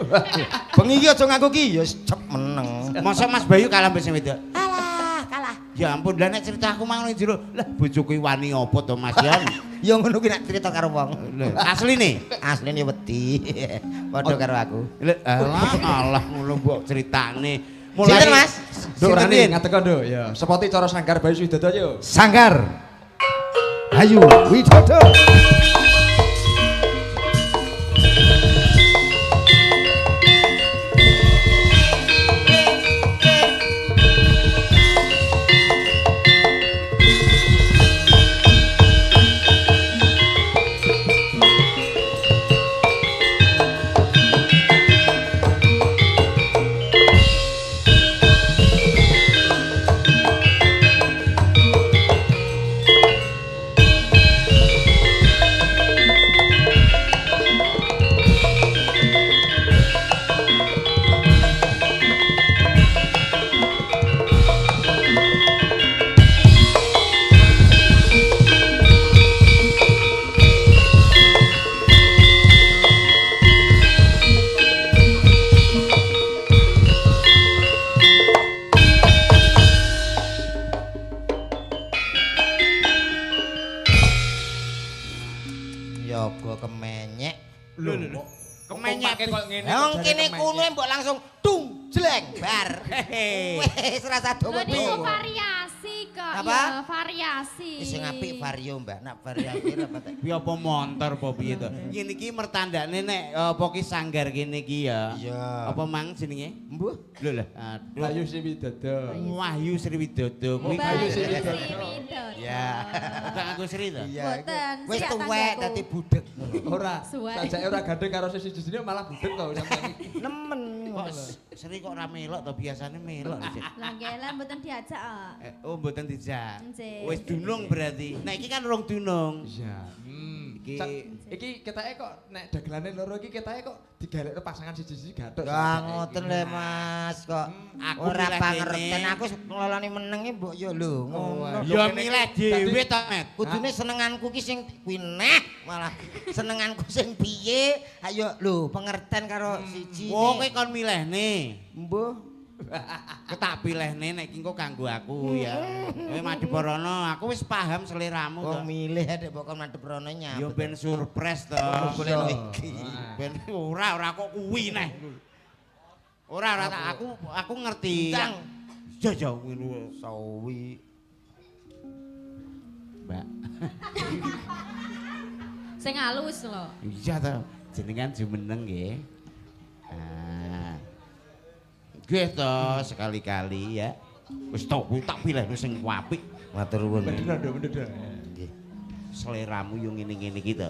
Bengi iki aja nganggo ki ya cep meneng. Mosok Mas Bayu kalah mbek sing wedok? Kalah, kalah. Ya ampun, lah nek cerita aku mang jero, lah bojoku wani apa to Mas Yan? Ya ngono kuwi nek cerita karo wong. Asline? Asline wedi. Padha karo aku. Alah, alah ngono mbok critane. Sinten Mas? Nduk Rani ngateko nduk ya. Sepoti cara Sanggar Bayu Widodo yo. Sanggar Bayu Widodo. Kemenyek. Lho lho. Kemenyek kok ngene. Wong kene kono mbok langsung tung jleng bar. Wis rasa dawa. Lho niku variasi kok ya, variasi. Sing apik vario, Mbak. Nek variasi ora patek. Kuwi apa montor apa piye to? Ngene iki mertandane nek apa ki sanggar kene iki ya. Apa mang jenenge? Mbuh. Lho lho. Aduh. Wahyu Sriwidodo. Wahyu Sriwidodo kuwi. Wahyu Sriwidodo. Ya. Gak nganggo Sri to? Mboten. Wis tuwek dadi budheg ngono. Ora. Sajake ora gandeng karo sisi jisine malah budheg to sampeyan iki. Nemen. Kok Sri kok ora melok to biasane melok. Lah nggih lah mboten diajak kok. Oh mboten dijak. Wis dunung berarti. Nek iki kan rong dunung. Iya. Iki ketake kok nek dagelane loro iki ketake kok digalekno pasangan siji-siji gathuk. Lah ngoten lho Mas kok ora pangerten aku ngloloni menenge mbok yo lho ngono. Ya milih dhewe to, Met. Kudune senenganku ki sing kuwi neh malah senenganku sing piye ayo lho pengerten karo siji. Oh kowe kon milihne. Mbuh. Ketak pilihne nek iki engko kanggo aku ya. Kowe madhep rono, aku wis paham seleramu to. Wong milih nek mbok kon madhep rono nyapet. Ya ben surprise to. Golek iki. Ben ora kok kuwi neh. Ora aku ngerti. Ndang. Jauh ngono. Sawi. Mbak. Sing halus lho. Iya to, jenengan jumeneng nggih. Ah. Nggih to, sekali-kali ya. Wis to, tak pilih sing apik. Matur nuwun. Mendhet. Nggih. Seleramu yo ngene-ngene iki to.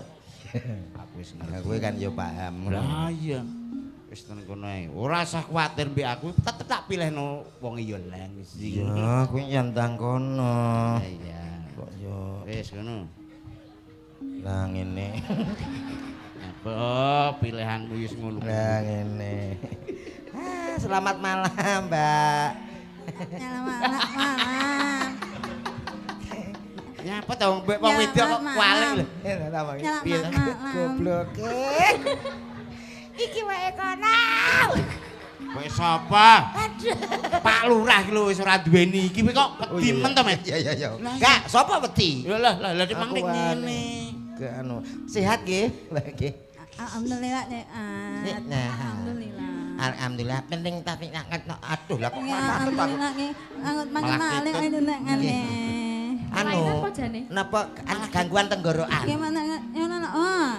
Aku wis ngerti. Kowe kan yo paham. Lah iya. Wis tenan kono ae. Ora usah kuwatir mbek aku, tetep tak pilihno wong yo lang sing. Ya, kuwi nyandang kono. Iya. Kok yo wis ngono. Lah ngene. Apa pilihanmu wis ngono. Lah ngene. Selamat malam, Mbak. Selamat malam. Nyapa to mbek wong wedok kok kualik lho. Selamat malam. Gobloke. Iki wae kono. Kowe sapa? Pak Lurah iki lho wis ora duweni iki kowe kok wedi men to, Met? Iya iya iya. Enggak, sapa wedi? Ya lah lah lah mang ning ngene. Gak anu. Sehat nggih? Lah nggih. Alhamdulillah sehat. Nah. Alhamdulillah. Alhamdulillah penting tapi aduh lah kok Ya, manut aku. alhamdulillah nggih. Angut mangan malih itu nek ngene. Anu. Lain apa jane? Napa gangguan tenggorokan? Gimana ya ana oh.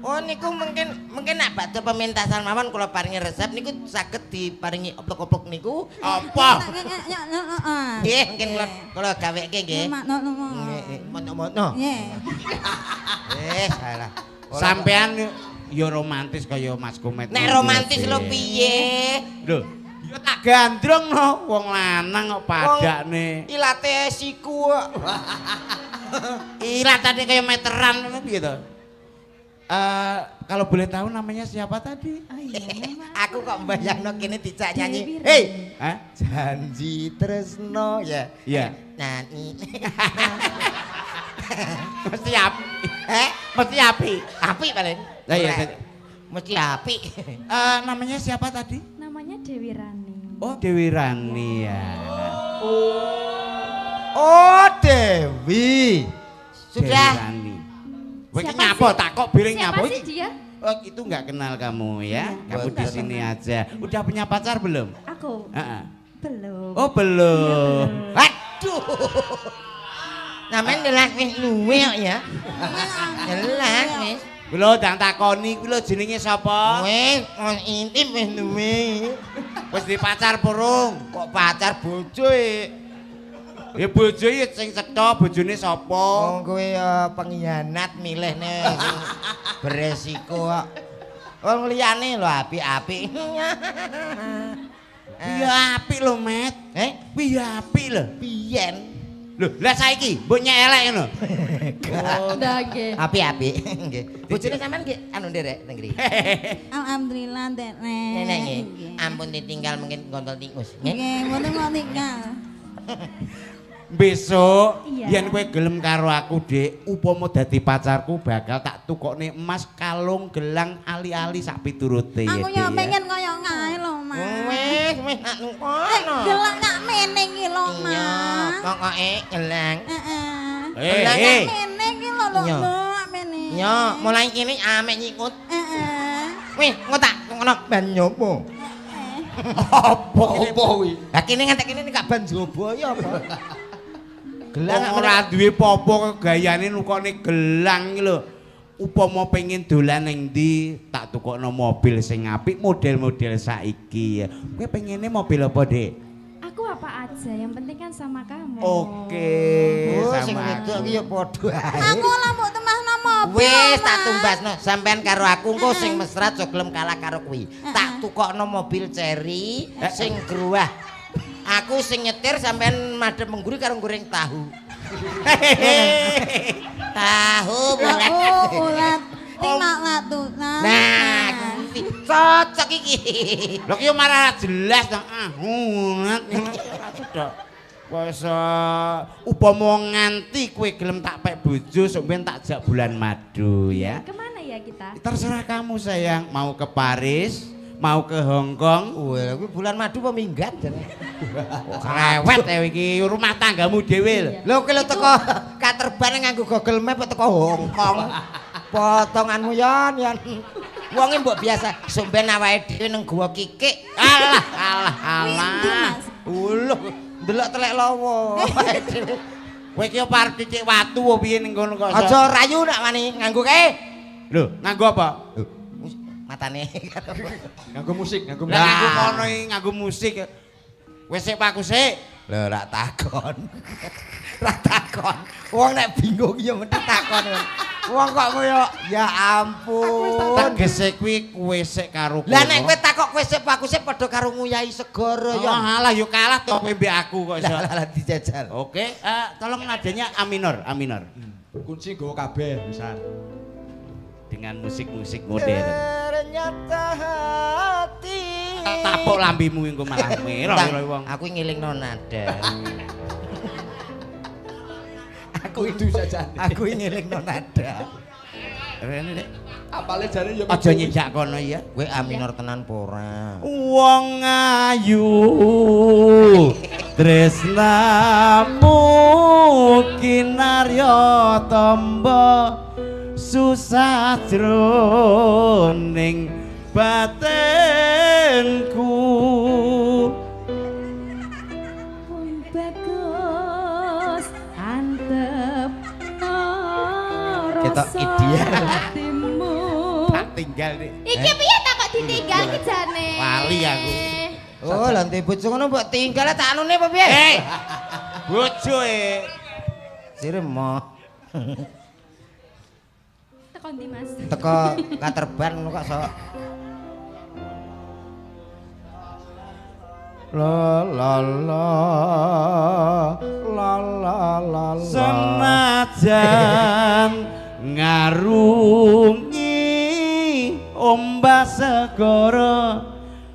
Oh niku mungkin nek bakdo pementasan mawon kula paringi resep niku saged diparingi oplok-oplok niku. Apa? Nggih, mungkin kula gaweke nggih. Nggih, mono-mono. Nggih. Salah. Sampean ya romantis kaya Mas Komet. Nek romantis lho piye? Lho, ya tak gandrung no wong lanang kok padakne. Ilate siku kok. Ilatane kaya meteran ngono piye to? Kalau boleh tahu namanya siapa tadi? Oh iya, nama Aku kok mbayangno kene dijak nyanyi. Dewi Hei, Hah? janji tresno ya. Iya. Nyanyi. Mesti api. Eh, Mesti api. apik paling. Lah iya. Mesti apik. Namanya siapa tadi? Namanya Dewi Rani. Oh, Dewi Rani ya. Oh, Dewi. Sudah. Dewi Rani. Kowe iki Siapa nyapa sih? takok biring Siapa nyapa sih iki? dia? Oh, itu enggak kenal kamu ya. Kamu di Boten. sini aja. Udah punya pacar belum? Aku Heeh. belum. Oh, belum. Waduh. Namanya jelas wis luwe kok ya. Jelas wis. Kuwi lho ndang takoni kuwi lho jenenge sapa? Wis wong intim wis luwe. Wis di pacar purung. Kok pacar bojo e? Ya bojo ya sing cetha bojone sapa? Wong kowe ya pengkhianat milihne sing beresiko kok. Wong liyane lho apik-apik. Ya apik lho, Met. Eh, Kuwi ya apik lho. biyen Lho, lah saiki mbok nyek elek ngono. Ndak nggih. apik-apik nggih. Bojone sampean nggih anu nderek teng mriki. Alhamdulillah nderek. Nenek nggih. Ampun ditinggal mungkin gondol tikus nggih. Nggih, mboten mau tinggal. Besok Iya. yen kowe gelem karo aku, Dik, upama dadi pacarku bakal tak tukokne emas kalung gelang ali-ali sak piturute ya. Aku Dik, ya pengen kaya ngae lho, Mas. Wis wis nak kono. Gelang nak mene iki lho, Iya, Mas. pokoke gelang. Heeh. Eh, Gelang eh. Mene iki lho lho, Iya. nak mene. Iya, mulai kene amek nyikut. Heeh. Wis, engko tak ngono ban nyopo. Apa Apa kuwi? Lah kene ngantek kene gak ban jobo ya apa? Gelang ora duwe apa-apa gayane nukokne gelang iki lho. Upama pengen dolan ning ndi, tak tukokno mobil sing apik model-model saiki. Kowe pengene mobil apa, Dik? Aku apa aja, yang penting kan sama kamu. Oke, Oh, sing sama wedok aku. iki ya padha ae. Aku lah mbok tumbasno mobil. Wis tak Mas. tumbasno sampean karo aku engko sing mesra aja gelem kalah karo kuwi. Tak tukokno mobil Cherry sing gruah. Aku sing nyetir sampean madhep mengguri karo goreng tahu. Tahu bulat. Oh, ulat. Lima ratusan. Nah, kuwi cocok iki. Lho ki yo marah jelas to. Ah, ngunat. Wis upama nganti kowe gelem tak pek bojo sok ben tak jak bulan madu ya. Kemana ya kita? Terserah kamu sayang, mau ke Paris, mau ke Hong Kong. Wah, kuwi bulan madu apa minggat jane? Rewet ya iki rumah tanggamu dhewe lho. Lho kuwi lho teko katerban nganggo Google Map teko Hong Kong. Potonganmu yon yon. Wonge mbok biasa sumben awake dhewe nang gua kikik. Alah alah Windu, alah. Mas. Uluh, ndelok telek lawa. Kowe iki apa arep titik watu apa piye ning kono kok? Aja rayu nak wani nganggo kae. Lho, nganggo apa? Matane. Nganggo musik, nganggo Lah musik. nganggo kono iki nganggo musik. Wis sik Pak sik. Lho rak takon. Rak takon. Wong nek bingung ya mesti takon. Wong kok koyo ya ampun. Tegese kuwi kowe sik karo kono. Lah nek kowe takok kowe sik aku sik padha karo nguyahi segara ya ya. alah yo kalah to kowe mbek aku kok iso. Lah lah lah dijajal. Oke, tolong nadanya A minor, A minor. Kunci nggawa kabeh pisan. Dengan musik-musik modern. Ternyata hati. Tapuk lambimu engko malah merah wong. Aku ngelingno nada. Aku itu saja. Aku ngelingno nada. Rene, Dek. Apale jare ya Aja nyedak kono ya. Kowe A minor tenan apa ora? Wong ayu tresnamu kinarya tamba susah jroning batinku. Wong bagus antep Ketok rasa ideal. hatimu. Tak tinggal, Dik. Iki piye ta kok ditinggal ki jane? Lali aku. Oh, lah ndek bojo ngono mbok tinggal tak anune apa piye? Eh. Bojo e. Sire moh. Teko ndi, Mas? Teko katerban ngono kok sok. La la la la la la la. Senajan ngarungi ombak segara,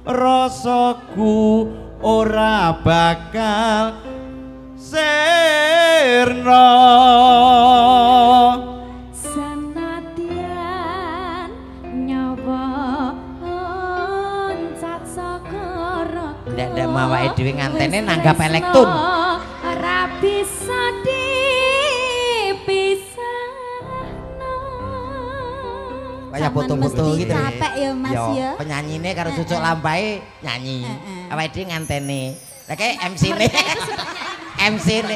rasaku ora bakal sirna. Senadyan nyawa oncat saka raga. Ndak-ndak mawake dhewe ngantene nanggap elektun. Ora bisa dipisahno. Kaya Sampean foto-foto mesti gitu. Capek ya Mas ya. Penyanyine karo cucuk lampahe nyanyi. Heeh. Awake dhewe ngantene. Lah kae MC-ne. MC-ne.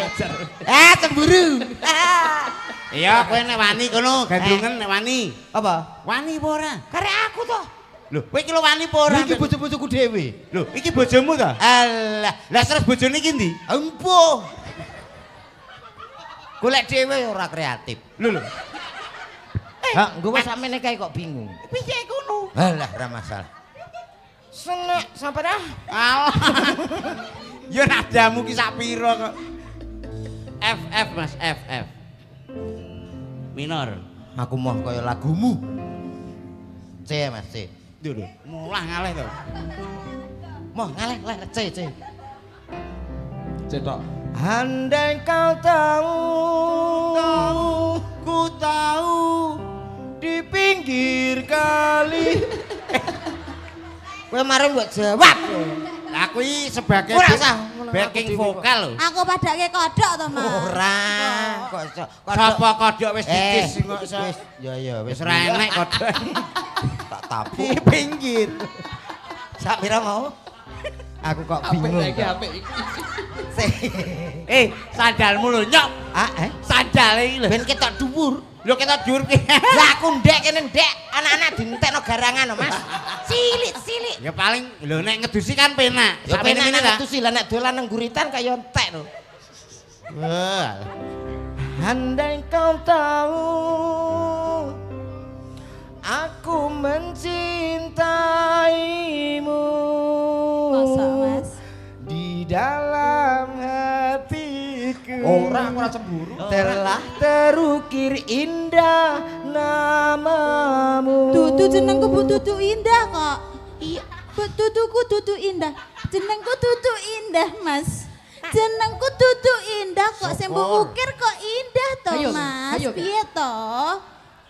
Ah, cemburu. Iya, kowe nek wani kono gandrungan nek wani. Apa? Wani apa ora? Karek aku toh. Lho, kowe iki lho wani apa ora? Iki bojo-bojoku dhewe. Lho, iki bojomu ta? Alah, Lah terus bojone iki ndi? empuh. Golek dhewe ora kreatif. Lho lho. Hak, nggo wis samene kae kok bingung. Piye kono? Alah, ora masalah. Senek sampe dah. Alah. Ya nadamu ki sak pira kok. F F Mas, F F. Minor. Aku mau kaya lagumu. C Mas, C. Lho lho, mulah ngalih to. Moh ngaleh leh C C. Cetok. Andai kau tahu, Ku tahu Di pinggir kali. Kowe mari mbok jawab. Aku iki sebagai Ora usah. backing vokal lho. Aku padake kodok to Mas. Ora, kok iso. Sapa kodhok wis dicis kok iso. Wis, ya ya Wis ora enek kodhok. Tak tapuk. Di pinggir. Sak pira mau? Aku kok Apik bingung. iki apik iki. Eh, sandalmu lho nyok. Ah, eh? Sandale iki lho. Ben ketok dhuwur. Lho ketok dhuwur ki. Lah aku ndek kene ndek, anak-anak dientekno garangan lho, Mas. Cilik, cilik. Ya paling lho nek ngedusi kan penak. Ya Sakmene penak ta. nek ngedusi lah nek dolan nang guritan kaya entek lho. Wah. Andai kau tahu aku mencintaimu. Masa Mas? Di dalam hatiku. Ora aku ora cemburu. Telah terukir indah namamu. Dudu jenengku Bu Dudu Indah kok. Iya. Bu Duduku Dudu Indah. Jenengku Dudu Indah, Mas. Jenengku Dudu Indah kok sing mbok ukir kok indah to, Ayo, Mas. ayo. Piye to?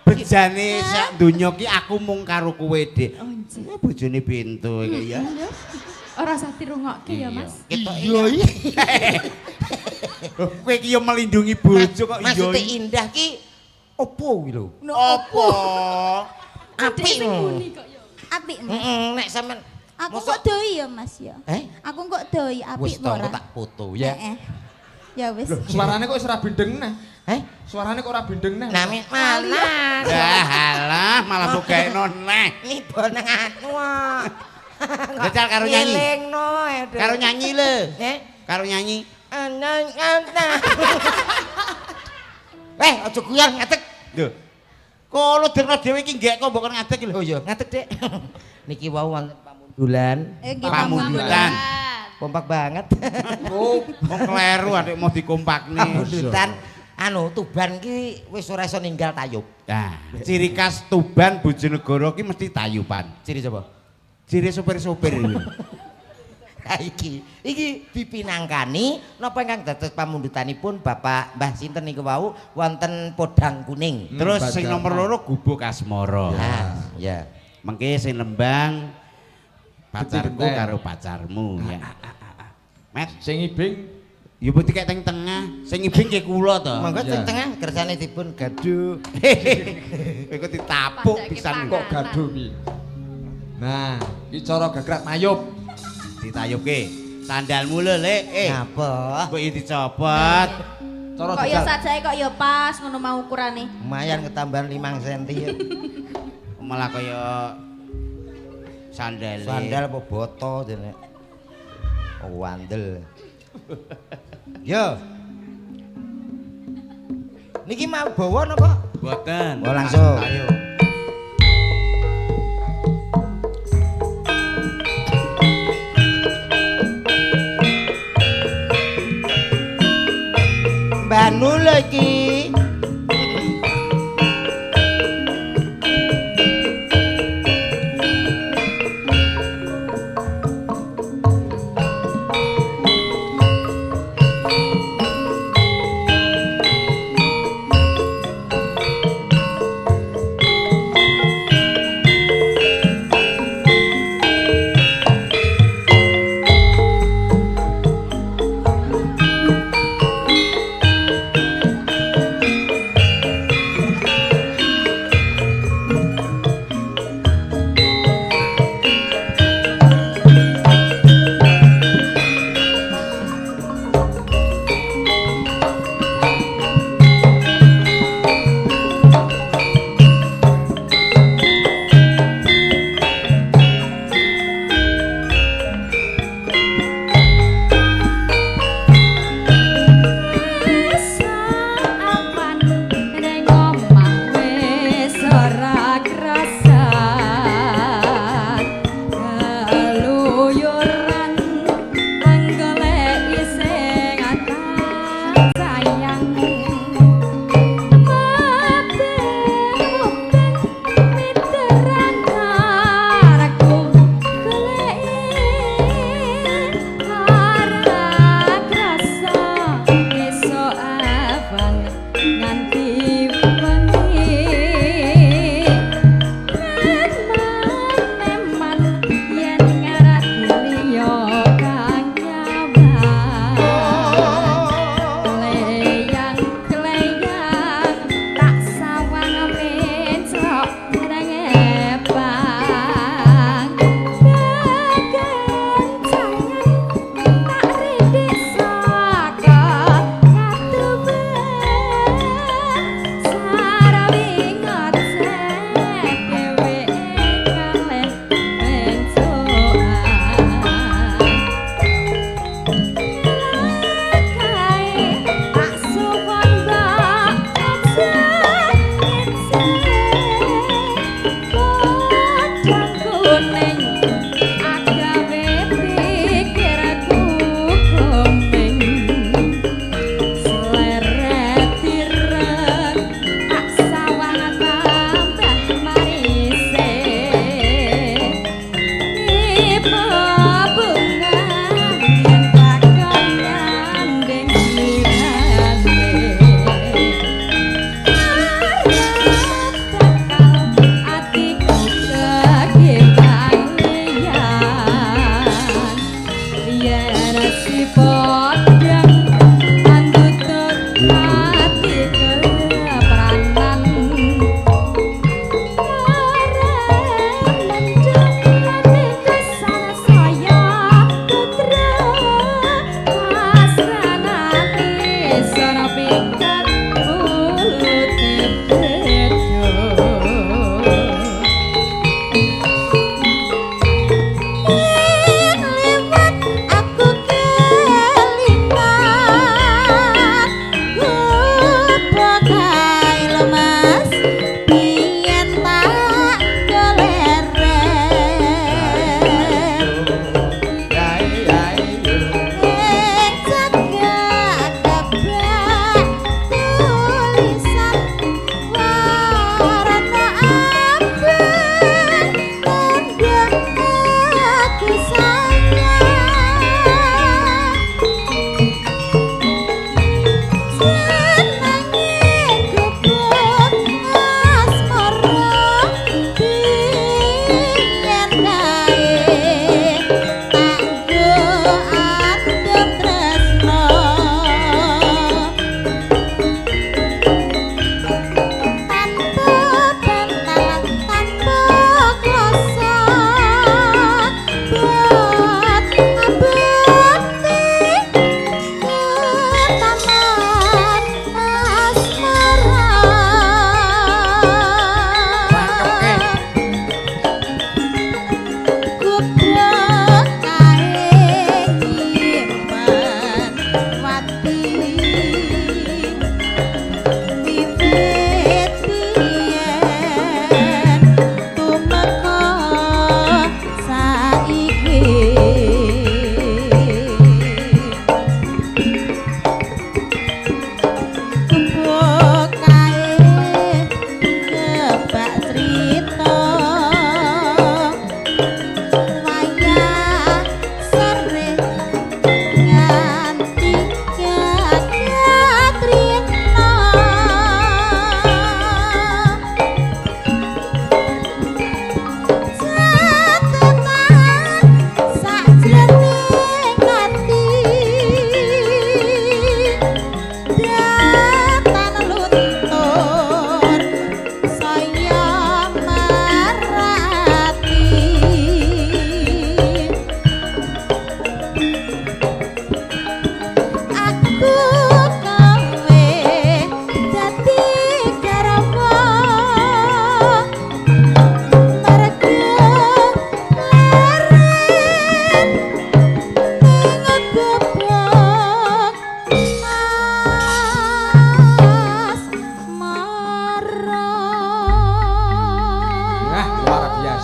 Bejane sak donya ki aku mung karo kowe, Dik. Oh, nggih. Eh, bojone pintu iki ya. Ora usah dirungokke ya, Mas. Ketok iya. Kowe iki yo melindungi bojo kok iya. Maksudnya indah ki opo kuwi lho? Apa? Apik Sing lho. muni kok ya. Apik, Mas. Heeh, nek sampean Aku Mosok- kok doi ya, Mas ya. Eh? Aku kok doi apik Wis to ora? engko tak foto ya. Heeh. Ya wis. Loh, suarane kok wis ora bindeng neh. Eh? Suarane kok ora bindeng neh. Nami malah. Lah halah malah mbok gaekno neh. Nibo nang anu. ah. Jajal karo nyanyi. Ngelingno, aduh. Karo nyanyi lho. Eh? Karo nyanyi. Anang anang. Eh, aja guyon ngadeg. Lho. Kono derno dhewe iki nggek kok mbok kon ngadeg lho. Oh iya, ngadeg, Dek. Niki wau wonten pamundulan. Eh, nggih, Pamundutan. Kompak banget. Oh, wong kleru adik mau dikompakne. Pamundutan anu Tuban ki wis ora iso ninggal tayub. Nah, ciri khas Tuban Bojonegoro ki mesti tayupan. Ciri sapa? Ciri sopir-sopir iki. Lah iki, iki dipinangkani napa ingkang dados pamundutanipun Bapak Mbah sinten niku wau wonten Podang Kuning. Terus sing nomor loro Gubuk Asmara. Lah, ya. Mengke sing nembang pacarku karo pacarmu ya. Met, Sing ibing ya putih kayak teng tengah, sing ibing ke kula to. Monggo sing tengah kersane dipun gaduh. Kowe ditapuk pisan kok gaduh piye. Nah, iki cara gagrak tayub. Ditayubke. Sandalmu lho, Lek. Ngapa? Kok iki dicopot. Cara Kok ya sajake kok ya pas ngono mau ukurane. Lumayan ketambahan 5 cm ya. Malah kaya sandale. Sandal apa boto jane. Oh, wandel. Yo. Niki mau bawa napa? Boten. Oh, langsung. Ayo. Mbanu lho iki.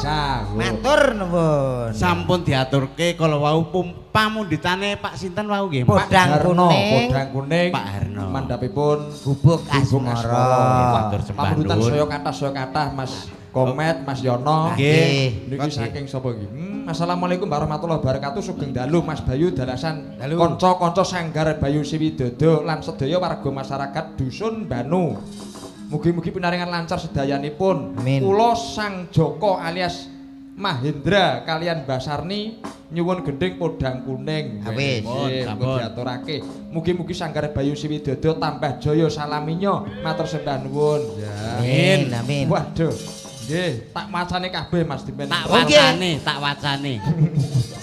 biasa. Matur nuwun. Sampun diaturke kala wau pamundhutane Pak sinten wau nggih? Podang Kuning. Podang Kuning. Pak Harno. Mandhapipun Gubuk Asmara. Matur sembah Pamundutan nuwun. saya kathah Mas Komet, Mas Yono. Nggih. Niki saking sapa nggih? Assalamualaikum warahmatullahi wabarakatuh. Sugeng dalu Mas Bayu dalasan kanca-kanca Sanggar Bayu Siwidodo lan sedaya warga masyarakat Dusun Banu. Mugi-mugi pinaringan lancar sedayanipun. Kula Sang Joko alias Mahendra kalian Basarni nyuwun gending Podang Kuning. Wis, sampun diaturake. Mugi-mugi Sanggar Bayu Siwidodo tambah jaya salaminya. Matur sembah nuwun. Ya. Amin, amin. Waduh. Nggih, tak macane kabeh Mas Dimen. Tak wacane, tak wacane.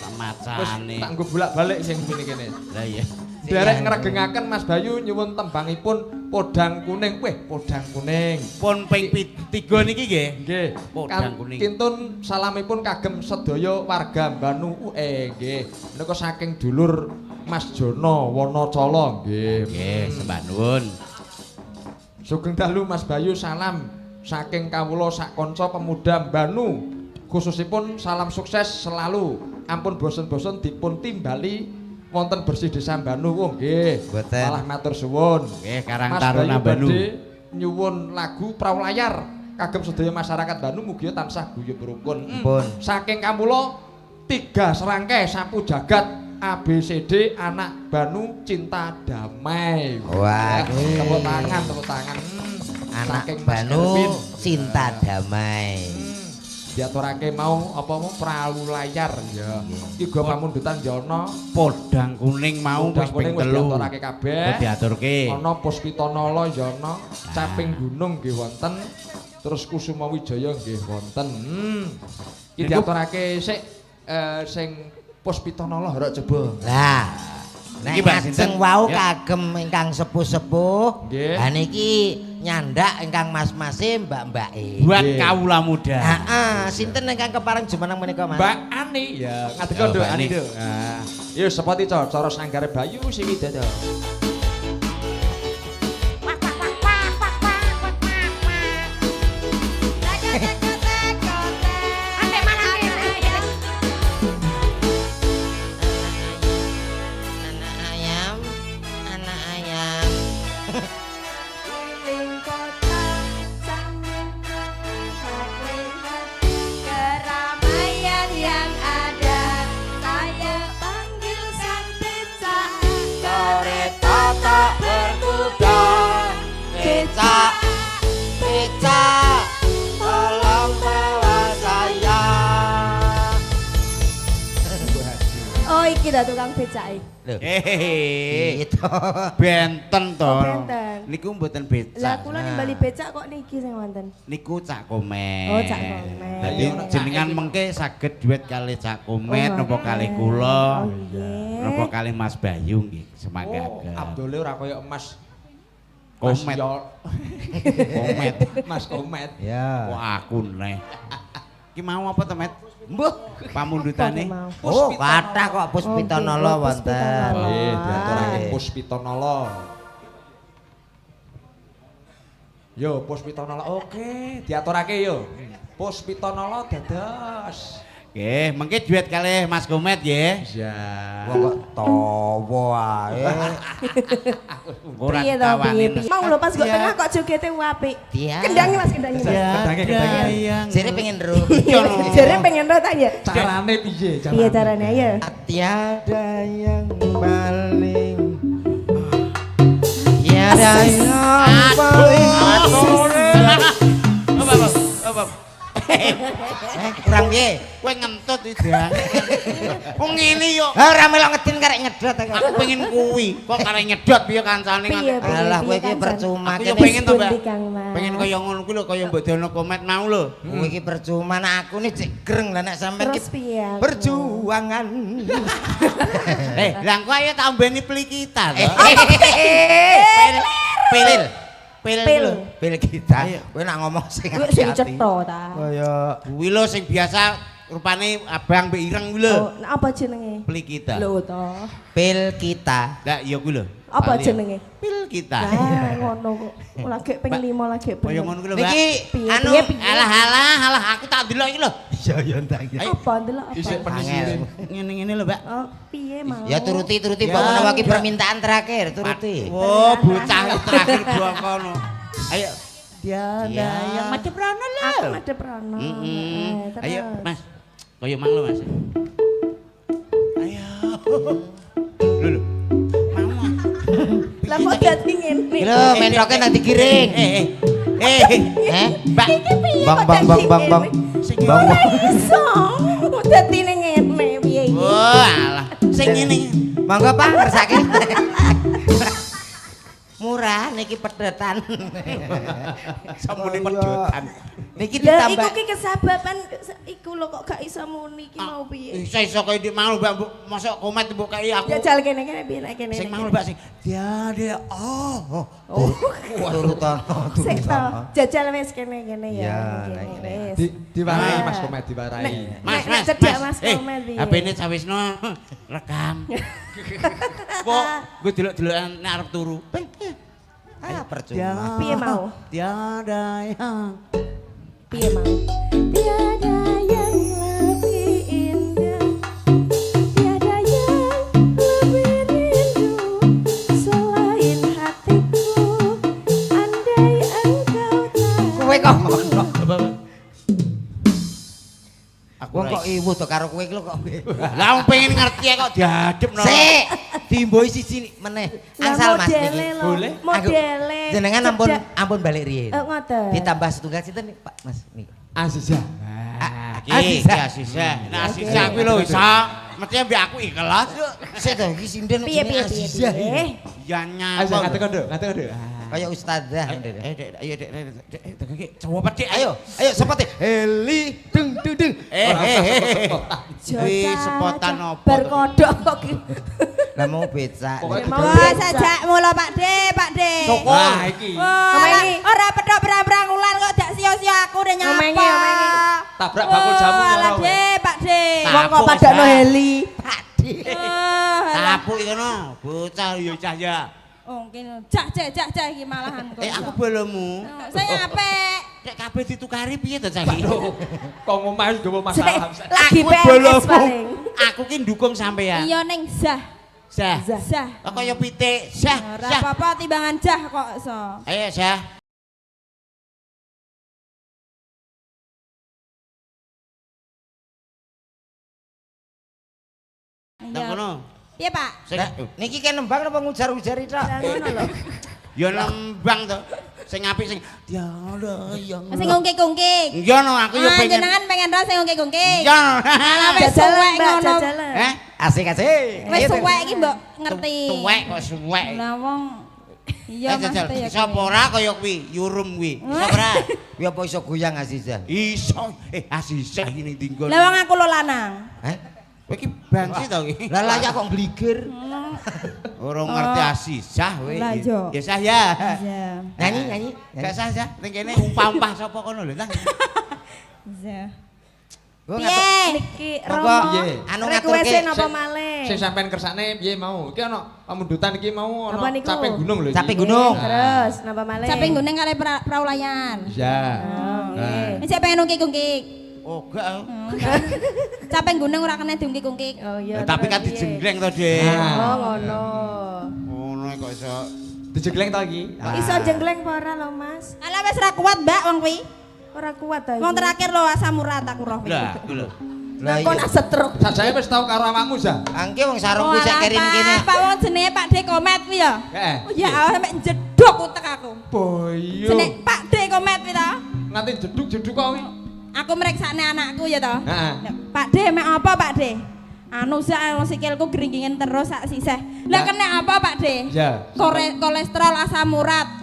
Tak macane. Tak nggo bolak-balik sing kene-kene. Lah iya. Derek ngregengaken Mas Bayu nyuwun tembangipun Podang Kuning. Weh, Podang Kuning. Pun ping 3 niki nggih. Nggih. Podang Kuning. Kintun salamipun kagem sedaya warga Banu nggih. Menika saking dulur Mas Jono Wonocolo nggih. Nggih, sembah nuwun. Sugeng dalu Mas Bayu, salam saking kawula sak kanca pemuda Banu. Khususipun salam sukses selalu. Ampun bosen-bosen dipun timbali wonten bersih desa Banu. Oh nggih. Malah matur suwun. Nggih, Karang Taruna Banu. Nyuwun lagu Prau Layar kagem sedaya masyarakat Banu mugi tansah guyub rukun. Pun. Saking kamula 3 serangkai sapu jagat ABCD anak Banu cinta damai. Wah, tepuk tangan, tepuk tangan. Anak saking Mas Banu Erwin. cinta damai. Diaturake mau apa mau Prau Layar ya. Iki go pamundutan ya ana Podang Kuning mau wis ping 3. Diaturake kabeh. Diaturke. Ana Puspitanala ya ana, Caping Gunung nggih wonten, terus Kusuma Wijaya nggih wonten. Iki diaturake sik sing Puspitanala harok coba. Lah. Nek ngajeng wau kagem ingkang sepuh-sepuh. Nggih. Ha niki nyandak ingkang mas-mase mbak-mbake. Buat kawula muda. Heeh, sinten ingkang kepareng jumeneng menika Mas? Mbak Ani ya, ngadeg nduk Ani nduk. Nah, yo sepoti cara Sanggare Bayu Siwidodo. Tukang becake. Lho. Hehehe. Benten to. Niku mboten becak. Lah kula nimbali becak kok niki sing wonten. Niku Cak Komet. Oh, Cak Komet. Dadi jenengan mengke saged duet kalih Cak Komet napa kalih kula. Napa kalih Mas Bayu nggih semanggaken. Oh, Abdule ora kaya Mas Komet. Komet. Mas Komet. Ya. Kok aku neh. Ki mau apa to, Met? Mbuh, pamundhutane. Oh, kathah kok Puspitanala wonten. Nggih, diaturake Puspitanala. Yo, Puspitanala oke, diaturake yo. Puspitanala dados. Nggih, mengke duet kalih Mas Komet nggih. Iya. Wong kok tawa ae. Ora ditawani. Mau lho pas kok tengah kok jogete apik. Kendangi Mas, kendangi Mas. Kendangi, kendangi. Jere pengen ro. Jere pengen ro ta ya? Carane piye? Piye carane ayo? Tiada yang paling tiada yang paling. Apa? Kurang piye? Kowe ngentut iki, Dang. Wong ngene yo. Ha ora melok ngedin karek nyedot aku. Aku pengen kuwi. Kok karek nyedot piye kancane nganti. Alah kowe iki percuma kene. Aku yo pengen to, Mbak. Pengen kaya ngono kuwi lho, kaya mbok Dono Komet mau lho. Kowe iki percuma nek aku nih cek greng lah nek sampean iki perjuangan. Lah engko ayo tak ombeni peli kita to. Pil. Pil. Pil kita. Kowe nak ngomong sing sing cetha ta. Kaya kuwi lho sing biasa rupane abang mbek ireng kuwi lho. Oh, apa jenenge? Pil kita. Lho to. Pil kita. Lah iya kuwi lho. Apa jenenge? Pil kita. Lah ngono kok. Lagi ping 5 lagi Kaya ngono kuwi lho, Mbak. Niki anu alah alah alah aku tak delok iki lho. Iya. Ya ya ndang ya. Apa ndelok apa? Isik penisine. Ngene-ngene lho, Mbak. Oh, piye mau? Ya turuti mbok menawa ki permintaan terakhir, turuti. Oh, bocah terakhir buang kono. Ayo. Tiada yang madhep rono lho. Aku madhep rono. Ayo, Mas. Kaya mang lho, Mas. Ayo. Lho lho. Mau. Lah kok dadi ngene? Lho, mentoke nang digiring. Mbak. Bang bang bang bang bang. Bang Ora iso. Dadi ngene piye iki? Oh, alah. Sing ngene. Monggo Pak ngersake. Murah niki pedotan. Sampune pedotan. Niki Lah ditambah. iku ki kesababan iku lho kok gak iso muni iki mau piye? Iso-iso kaya dik mau Mbak, mosok komet mbok kei aku. Jajal kene kene piye nek kene. Sing mau Mbak sing dia dia oh. Turutono, Sik to, turutono. jajal wis kene kene ya. Ya, Kene wis. Diwarai Mas Komet diwarai. Mas, Nek Mas, cedak Mas Komet piye? HP-ne cawisno rekam. Kok gue delok-delokan nek arep turu. Ah, percuma. Piye mau? Tiada yang Piye mau? Tiada yang lebih indah, tiada yang lebih rindu selain hatiku. Andai engkau tahu. Kowe kok ngono. Aku Wong kok iwu to karo kowe iki lho kok. Lah wong pengen ngerti kok diadepno. Sik, dimboi siji meneh. Angsal Mas niki. Boleh. Modele. Jenengan ampun ampun balik riyin. Ngoten. Ditambah setunggal sinten nih Pak Mas niki. Azizah. Iki Azizah. Nek Azizah kuwi lho iso mesti ambek aku ikhlas. Sik to iki sinden Piye piye piye. Azizah. Ya nyapa. Azizah ngate kondo, ngate kondo. Kayak ustazah. Dek, ayo Dek, Dek, iki coba Dek, Ayo, ayo sepote. Heli dung dung dung. Wih, sepotan opo? Bar kodok kok ki. Lah mau becak. Wah, sajak mula Pak De, Pak De. Wah, iki. Wah, ora pedhok berang-berang ulan kok dak sia-sia aku udah nyapa. Omengi, omengi. Tabrak bakul jamu Alah, De, Pak De. Wong kok padakno heli. Pak De. Tapuk iki kono, bocah yo cah ya. Oh, kene cah cah cah cah iki malahan kok. Aku bolomu. Saya apik. Nek kabeh ditukari piye to cah iki? Kok ngomah wis nggawa masalah. Lagi PNS paling. Aku ki ndukung sampean. Iya ning zah. Zah. Zah. Kok kaya pitik. Zah. Ora apa-apa timbangan jah kok iso. Ayo Zah. Nang kono. Piye, Pak? Niki kan nembang napa ngujar-ujari tok? Lah ngono lho. Ya nembang to. Sing apik sing tiada yang Sing ngungkik-ungkik. Iya no, aku yo pengen. Jenengan pengen ra sing ngungkik-ungkik. Iya. Alah wis suwek ngono. Heh, asik-asik. Wis suwek iki mbok ngerti. Tuwek kok suwek. Lah wong iya Mas ya. Iso apa ora kaya kuwi, yurum kuwi. Iso ora? Kuwi apa iso goyang Azizah? Iso. Azizah iki ning dinggon. Lah wong aku lho lanang. Heh. Kowe iki bansi to iki. Lah layak kok ngligir. Ora ngerti Azizah kowe. Ya sah ya. Iya. Nyanyi nyanyi. Gak sah sah. Ning kene umpah-umpah sapa kono lho ta. Iya. Piye? Niki Romo. Anu request napa malih? Sing sampean kersane piye mau? Iki ana pamundutan iki mau ana caping gunung lho iki. Caping gunung. Terus napa malih? Caping gunung kali prau layar. Iya. Wis pengen ungkik-ungkik. Oh, gak. Caping gunung ora kena diungkik-ungkik. Oh iya. Tapi kan dijengleng to, Dik. Oh ngono. Ngono kok iso dijengleng to iki? Iso jengleng apa ora lho, Mas? Alah wis ora kuat, Mbak, wong kuwi. Ora kuat ta iki. Wong terakhir lho asam urat aku roh. Lah, kuwi lho. Lah kok nak stroke. Sajane wis tau karo awakmu, Zah. Angke wong sarungku sak kerin kene. Pak wong jenenge Pak D Komet kuwi ya. Heeh. Oh ya sampe jeduk utek aku. Boyo. Jeneng Pak D Komet kuwi ta. Nganti jeduk-jeduk kok kuwi. Aku meriksane anakku ya toh. Heeh. Pak D mek apa Pak D? Anu sak sikilku gringgingen terus sak sisih. Lah kena apa Pak D? Iya. Kolesterol, asam urat,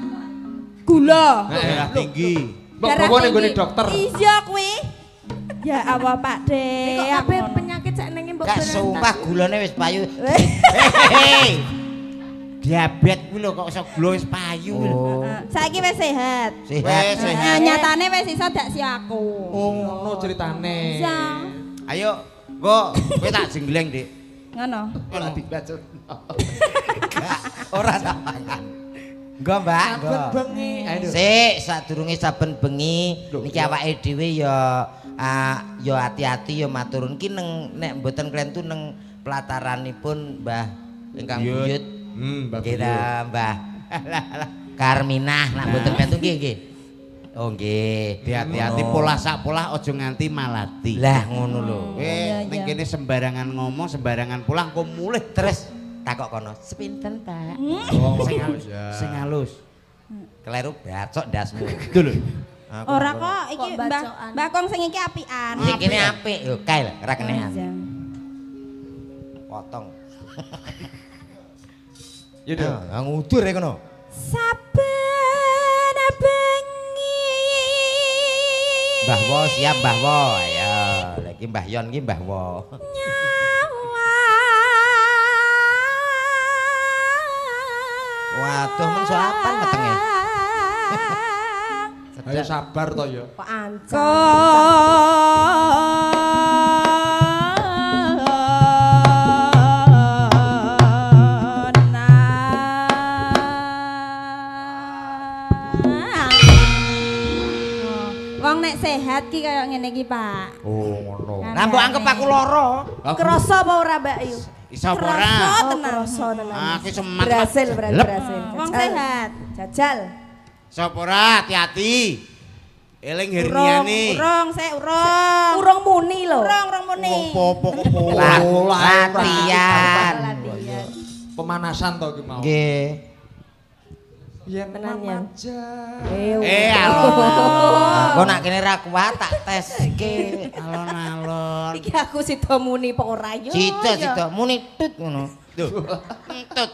gula, darah tinggi. Mbok bawa ning gone dokter. Iya kuwi. Ya apa Pak D? Kok kabeh penyakit sak nenge mbok Gak sumpah gulane wis payu. Hei. Diabetes kuwi lho kok iso gula wis payu. Saiki wis sehat. Sehat. Wis sehat. Nyatane wis iso dak si aku. Oh ngono ceritane. Iya. Ayo, engko kowe tak jengleng, Dik. Ngono. Ora dibacot. Ora tak mangan. Engko, Mbak. Saben bengi. Ayo. Sik, sadurunge saben bengi niki awake dhewe ya Ah, ya hati-hati ya maturun ki neng nek mboten klentu neng pelataranipun Mbah ingkang Buyut. buyut. Mbah Nggih Buyut. ta, Mbah. Karminah nek mboten klentu nggih nggih. Oh nggih. Hati-hati Ngono. polah sak polah aja nganti malati. Lah ngono lho. Kowe Iya, ning iya. kene sembarangan ngomong, sembarangan pulang kok mulih Terus takok kono, sepinten, Pak? Oh, sing halus, iya. sing halus. Kleru bacok ndasmu. Lho lho. Aku Ora ngono. kok iki Kok Mbah bacokan? Mbah Kong sing iki apian. Sing kene apik lho, kae lho, ora kenean. Iya. Potong. Ya, Dok. Ah, ngudur e kono. Saben bengi. Mbah Wo siap Mbah Wo. Ayo, lagi Mbah Yon ki Mbah Wo. Waduh men soapan wetenge. Ayo sabar to ya. Kok ancam. Wong nek sehat ki kaya ngene iki, Pak. Oh, ngono. Lah mbok anggap aku lara. Krasa apa ora Mbak Yu? Iso apa ora? Krasa Oh, tenan. krasa tenan. Aku semangat. Berhasil, berhasil, Lep. berhasil. Wong Jajal. sehat. Jajal. Iso apa ora? Hati-hati. Eling Urung, herniane. urung, sik urung. Urung muni lho. Urung, urung muni. Wong popo kok Oh, Latihan. Latihan. Pemanasan to iki mau. Nggih. Yen Tenan, Yan. memajang. Eh, alon. Engko nak kene ra kuat tak teske. Alon-alon. Iki aku sida muni apa ora yo? Sida sida muni tut ngono. Duh. Entut.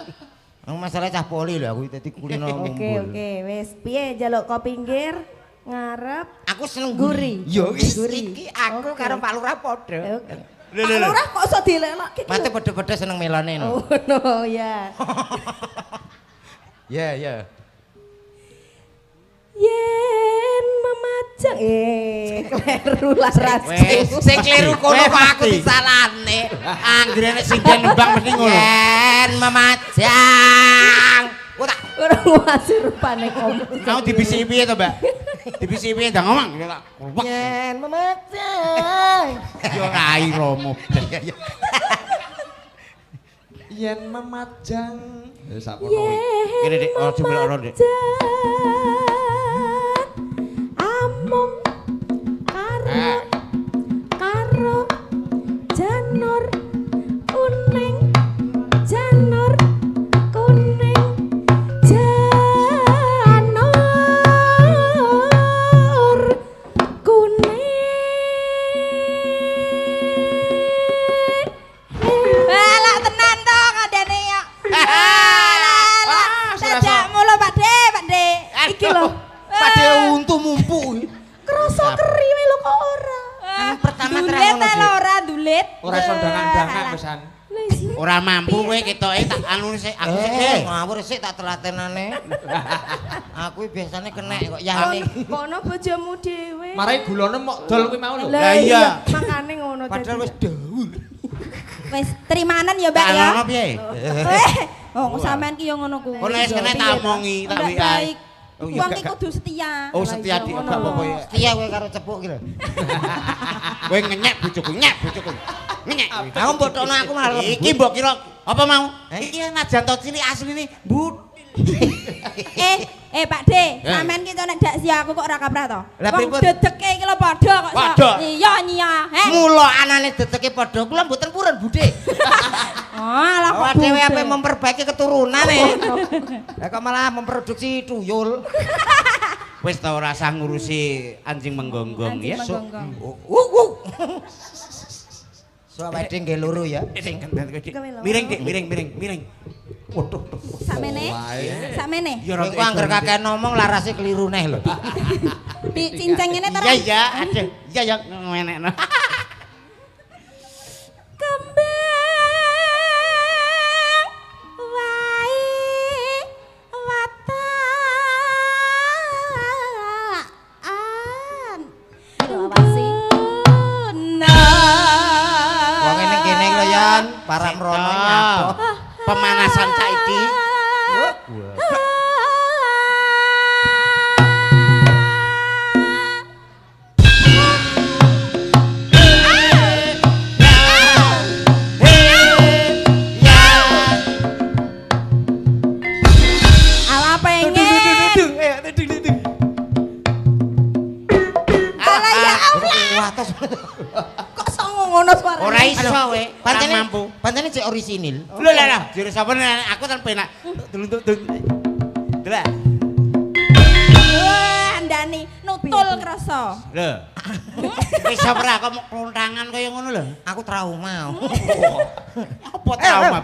Wong masalah cah poli lho aku dadi kulino Oke, ngumpul. oke, wis. Piye njaluk ko pinggir, ngarep, Aku seneng Guri. Yo wis Guri. iki aku Oke. karo Pak Lurah padha. Oke. Lho, Pak lho, lho. Lurah kok iso dilelokke iki? Mate padha-padha seneng melone no. Oh, no ya. Iya, iya. Yen memajang kleru laras. Wes, Sing kleru kono Wes, kok aku pasti. disalahne. Anggere nek sinden nembang mesti ngono. Yen memajang. Ku tak Ora nguasi rupane kono. Mau dibisiki piye to, Mbak? Dibisiki piye ndang ngomong ya tak ruwet. yen memajang. Yo rai romo. Yen memajang. Ya sakmono kuwi. Kene Dik, aja melok ora, Dik. Amung karo Ah. karo janur kuning janur kuning janur kuning. Alah tenan to kandhane ya. Alah, Ah, dadak mulo Pak De, Pak De. Iki lho Padhe untu mumpu. krasa keri wae lho kok ora. Anu pertama Dulit terang ta ngono, lho ora dulit. Ora iso dangan-dangan pisan. Ora mampu kowe ketoke tak anu sik aku sik. Eh, ngawur sik tak telatenane. Aku biasanya kena kok yane. Kono bojomu dhewe. Marai gulane mok dol kuwi mau lho. Lah Lah iya. Makane ngono Padahal wis daul. Wis terimanan ya, Mbak Tak ya. alono piye? Eh, oh sampean ki yo ngono kuwi. Kono wis kena tak omongi, tak Ndak WA. baik. Oh, iya, Wong gak- ki kudu setia. Oh setia dik gak apa-apa ya. Setia kowe karo cepuk ki lho. Kowe ngenyek bojoku, nyek bojoku. Ngenyek. Aku mbok tokno aku malah lembut. Iki mbok kira apa mau? Eh? Iki najan to cilik asline but. Eh, Pak De, sampean ki nek dak sia aku kok ora kaprah to. Lah, Wong pripun? dedeke iki lho padha kok. Padha. Iya, iya. Heh. Mula anane dedeke padha kula mboten purun budhe. Oh, alah kok. Awak dhewe budhe. ape memperbaiki keturunane. Lah kok malah memproduksi tuyul. Wis ta ora usah ngurusi anjing menggonggong Anjing ya. menggonggong. So awake dhewe nggih loro ya. Sing kenten kowe Dik. Gawe loro. Miring Dik, miring miring miring. Waduh. Sakmene? Sakmene? Ya Kowe ku angger kakean ngomong larase keliru neh lho. Di cincang ngene ta. Iya iya, aduh. Iya ya ngenekno. Kembang wae watakan. Awasi. Wong ngene kene lho Yan, para mrono nyapo. Pemanasan cak iki. Watos. Kok sok ngono suarane? Ora iso we. Pancene mampu. Pancene cek orisinil. Lho lah lah, jare sapa nek aku tan penak. Deluntuk delak. Wah, andani nutul krasa. Lho. Wis ora kok mok klontangan kaya ngono lho. Aku trauma. Apa trauma?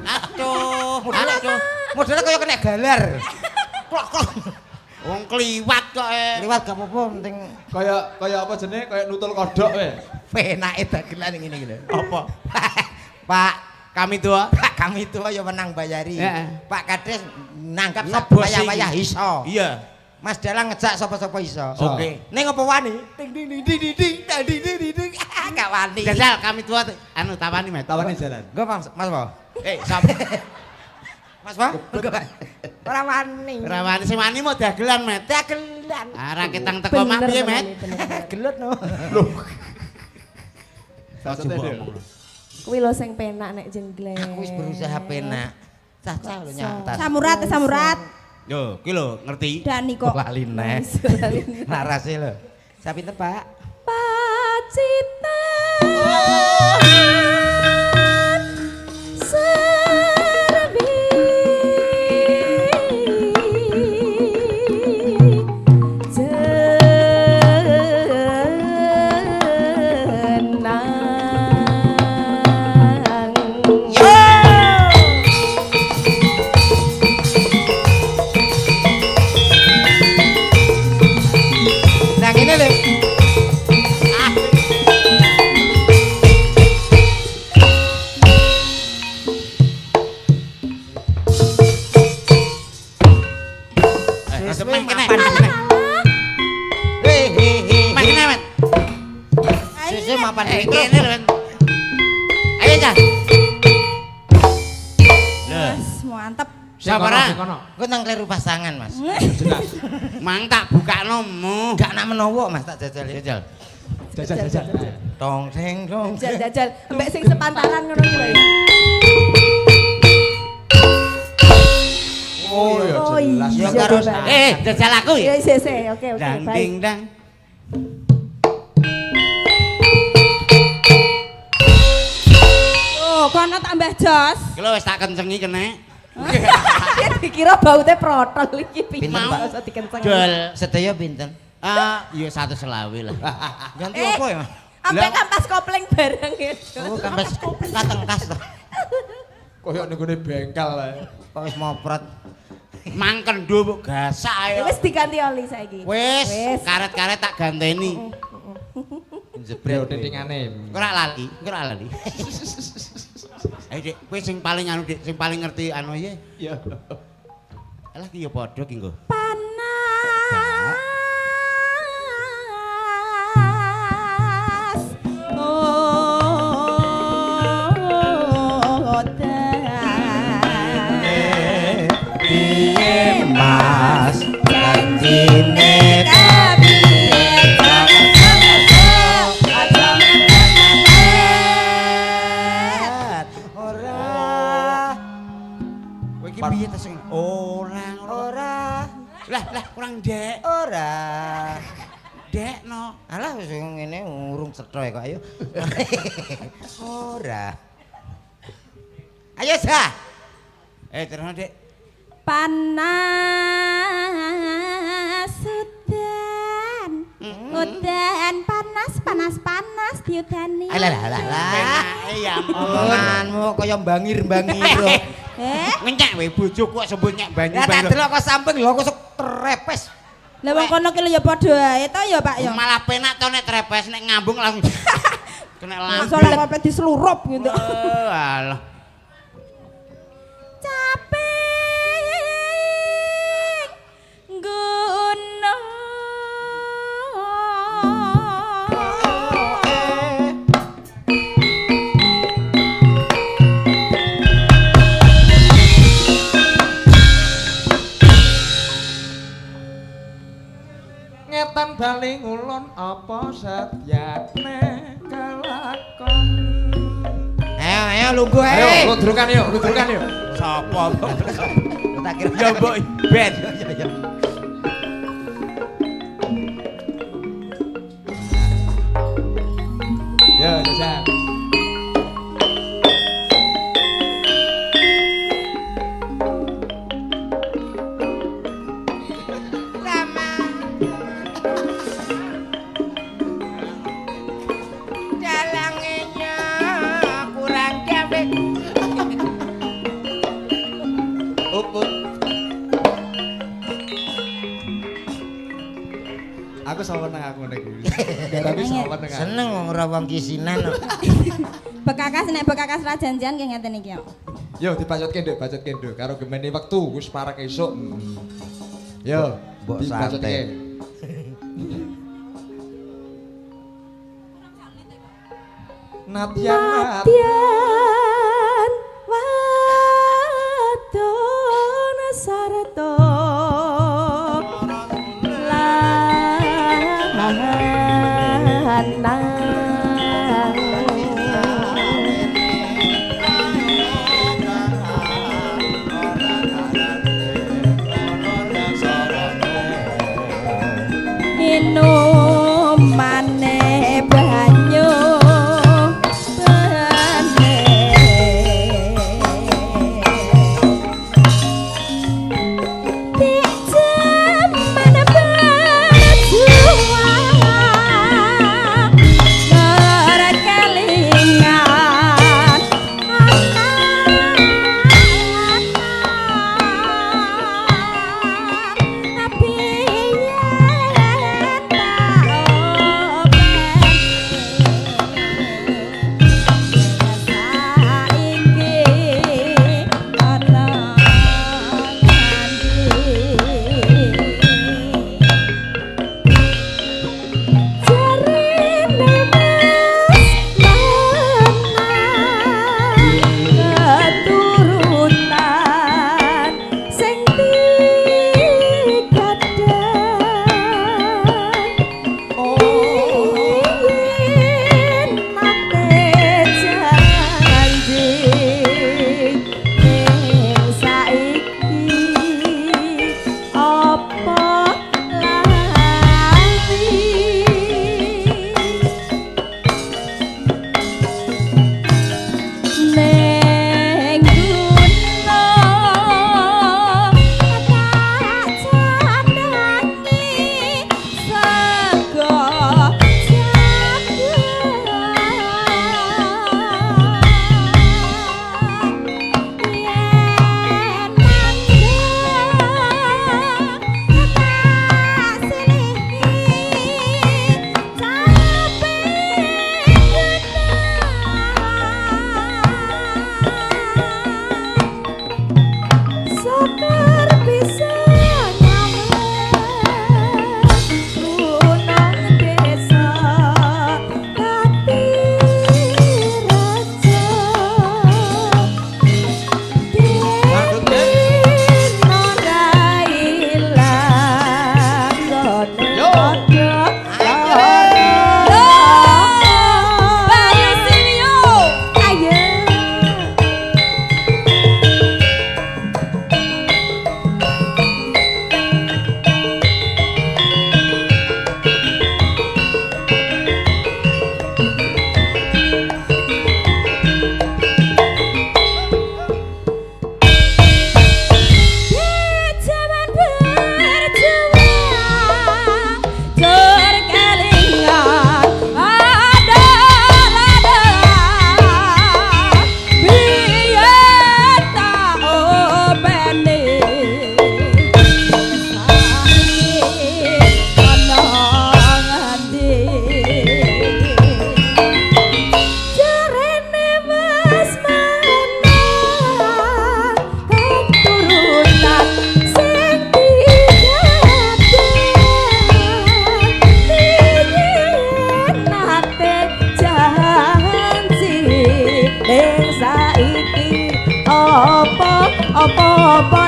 Aduh, aduh. Modele kaya kena galar. Klok klok. Wong kliwat kok e. Kliwat gak apa-apa penting Kaya kaya apa jenenge kaya nutul kodhok we. Penake dagelan ngene iki lho. Apa? Pak Kami tua. Pak kami tua ya menang bayari. Heeh. Pak Kades nanggap sak Ngebosi. wayah-wayah iso. Iya. Mas Dalang ngejak sapa-sapa iso. Oke. Ning apa wani? Ding ding ding ding ding ding ding ding ding ding. Ah, gak wani. Jajal kami tua anu tawani Met. Tawani jalan. Nggo Mas, Mas apa? Eh, sapa? Mas apa? Nggo, Pak. Ora wani. Ora wani sing wani mau dagelan Met. Dagelan. Ah, ra ketang teko mah piye Met? Gelut no. Maksudnya Coba dia. omong. Kuwi lho sing penak nek jenggleng. Aku wis berusaha penak. Cacah lho nyata. Samurat, samurat. Yo, ki lho ngerti. Dani kok. Lali neh. Larase lho. Sapinten, Pak? Pacitan serbi jenang. Nah ngene lho. Eh, Suwe-suwe meh kene. mapan. Hehehe. Meh kene Met. Suwe-suwe mapan Eh, dhewe. kene lho Met. Ayo Cah. Lho, Wes, mantep. Sing Sapa kono, ora? sing kono. Engko nang kleru pasangan, Mas. Jelas. Mang tak bukakno mu. Gak nak menowo, Mas, tak jajal. Jajal. Jajal jajal. Tong sing tong. Jajal jajal mbek sing sepantaran ngono ki lho ya. Oh ya Oh, jelas. iya, Ya karo Bang. Eh, jajal aku Ya ya. isih isih, oke oke Dang baik. ding dang. Oh, kono tambah jos. Ki lho wis tak kencengi kene. Ya dikira baute protol iki piye Pinten, Pak? kok iso dikencengi. Dol. Sedaya pinten? Ah, ya 120 lah. Ganti Eh. apa ya, Mas? Ampe kampas kopling bareng ya. Oh, kampas katengkas to. Koyok ning gone bengkel ae. Kok wis moprot. Mang kendo mbok gasak Ya ayo. wis diganti oli saiki. Wis, Wis. karet-karet tak ganteni. Jebret titingane. Engko ora lali, engko ora lali. Ayo Dik, kowe sing paling anu Dik, sing paling ngerti anu ya. Iya. Alah ki ya padha ki nggo. Panas. Oh, dan. Piye, Mas? Janjine ora Kowe iki piye ta sing ora ngono. ora Lah lah kurang dek. ora. Dek no. Alah wis ngene urung cetha kok ayo. Ora. Ayo Sa. Eh terus Dik. Panas udan. Udan panas panas panas diudani. Alah lah lah lah. Penake ya ampun. Omonganmu kaya bangir-bangir. Eh, Ngenyek we bojoku kok sebut nyek banyu Lah tak banyu. delok kok samping lho kok trepes. lah wong kono ki lho ya padha ae to ya Pak ya. Malah penak to nek trepes nek ngambung langsung kena Masa lambe. lah sampe dislurup gitu. Oh, alah. Capek gunung. Ngetan bali ngulon apa setyane kelakon. Ayo ayo lungguh Ayo ae. ludrukan yuk, ludrukan yuk. Sapa? Tak kira Ya mbok ben. Ya ya. Yo, jajal. Rama. Dalangnya kurang gawe. Up, up. Aku saweneng aku ngene iki. Tapi saweneng aku. Seneng wong ora wong kisinan kok. Bekakas nek bekakas ra janjian nggih ngeten iki kok. Yo dibacotke nduk, bacotke nduk karo gemene wektu wis parek esuk. Yo, Mbok dibacotke. santai. Nadyan Nadyan wadon sarta lanang inumane banyu bening dijaman berjuang berkelingan biyen tak openi saiki ana nganti jarene mas menang keturutan sing digadang yen nate janji ning saiki apa lali neng gunung tak candangi sego jagung yen mandek tak silihi capek Sokor bisa nyaman gunung desa Kati Raja Dina ilang gone Yo. padha Bayu sing yo. Ayo. Jaman berjuang jor kelingan ada lada biyen tak openi saiki ana ngendi jarene wis menang keturutan sing digadang yen nate janji ning saiki apa apa apa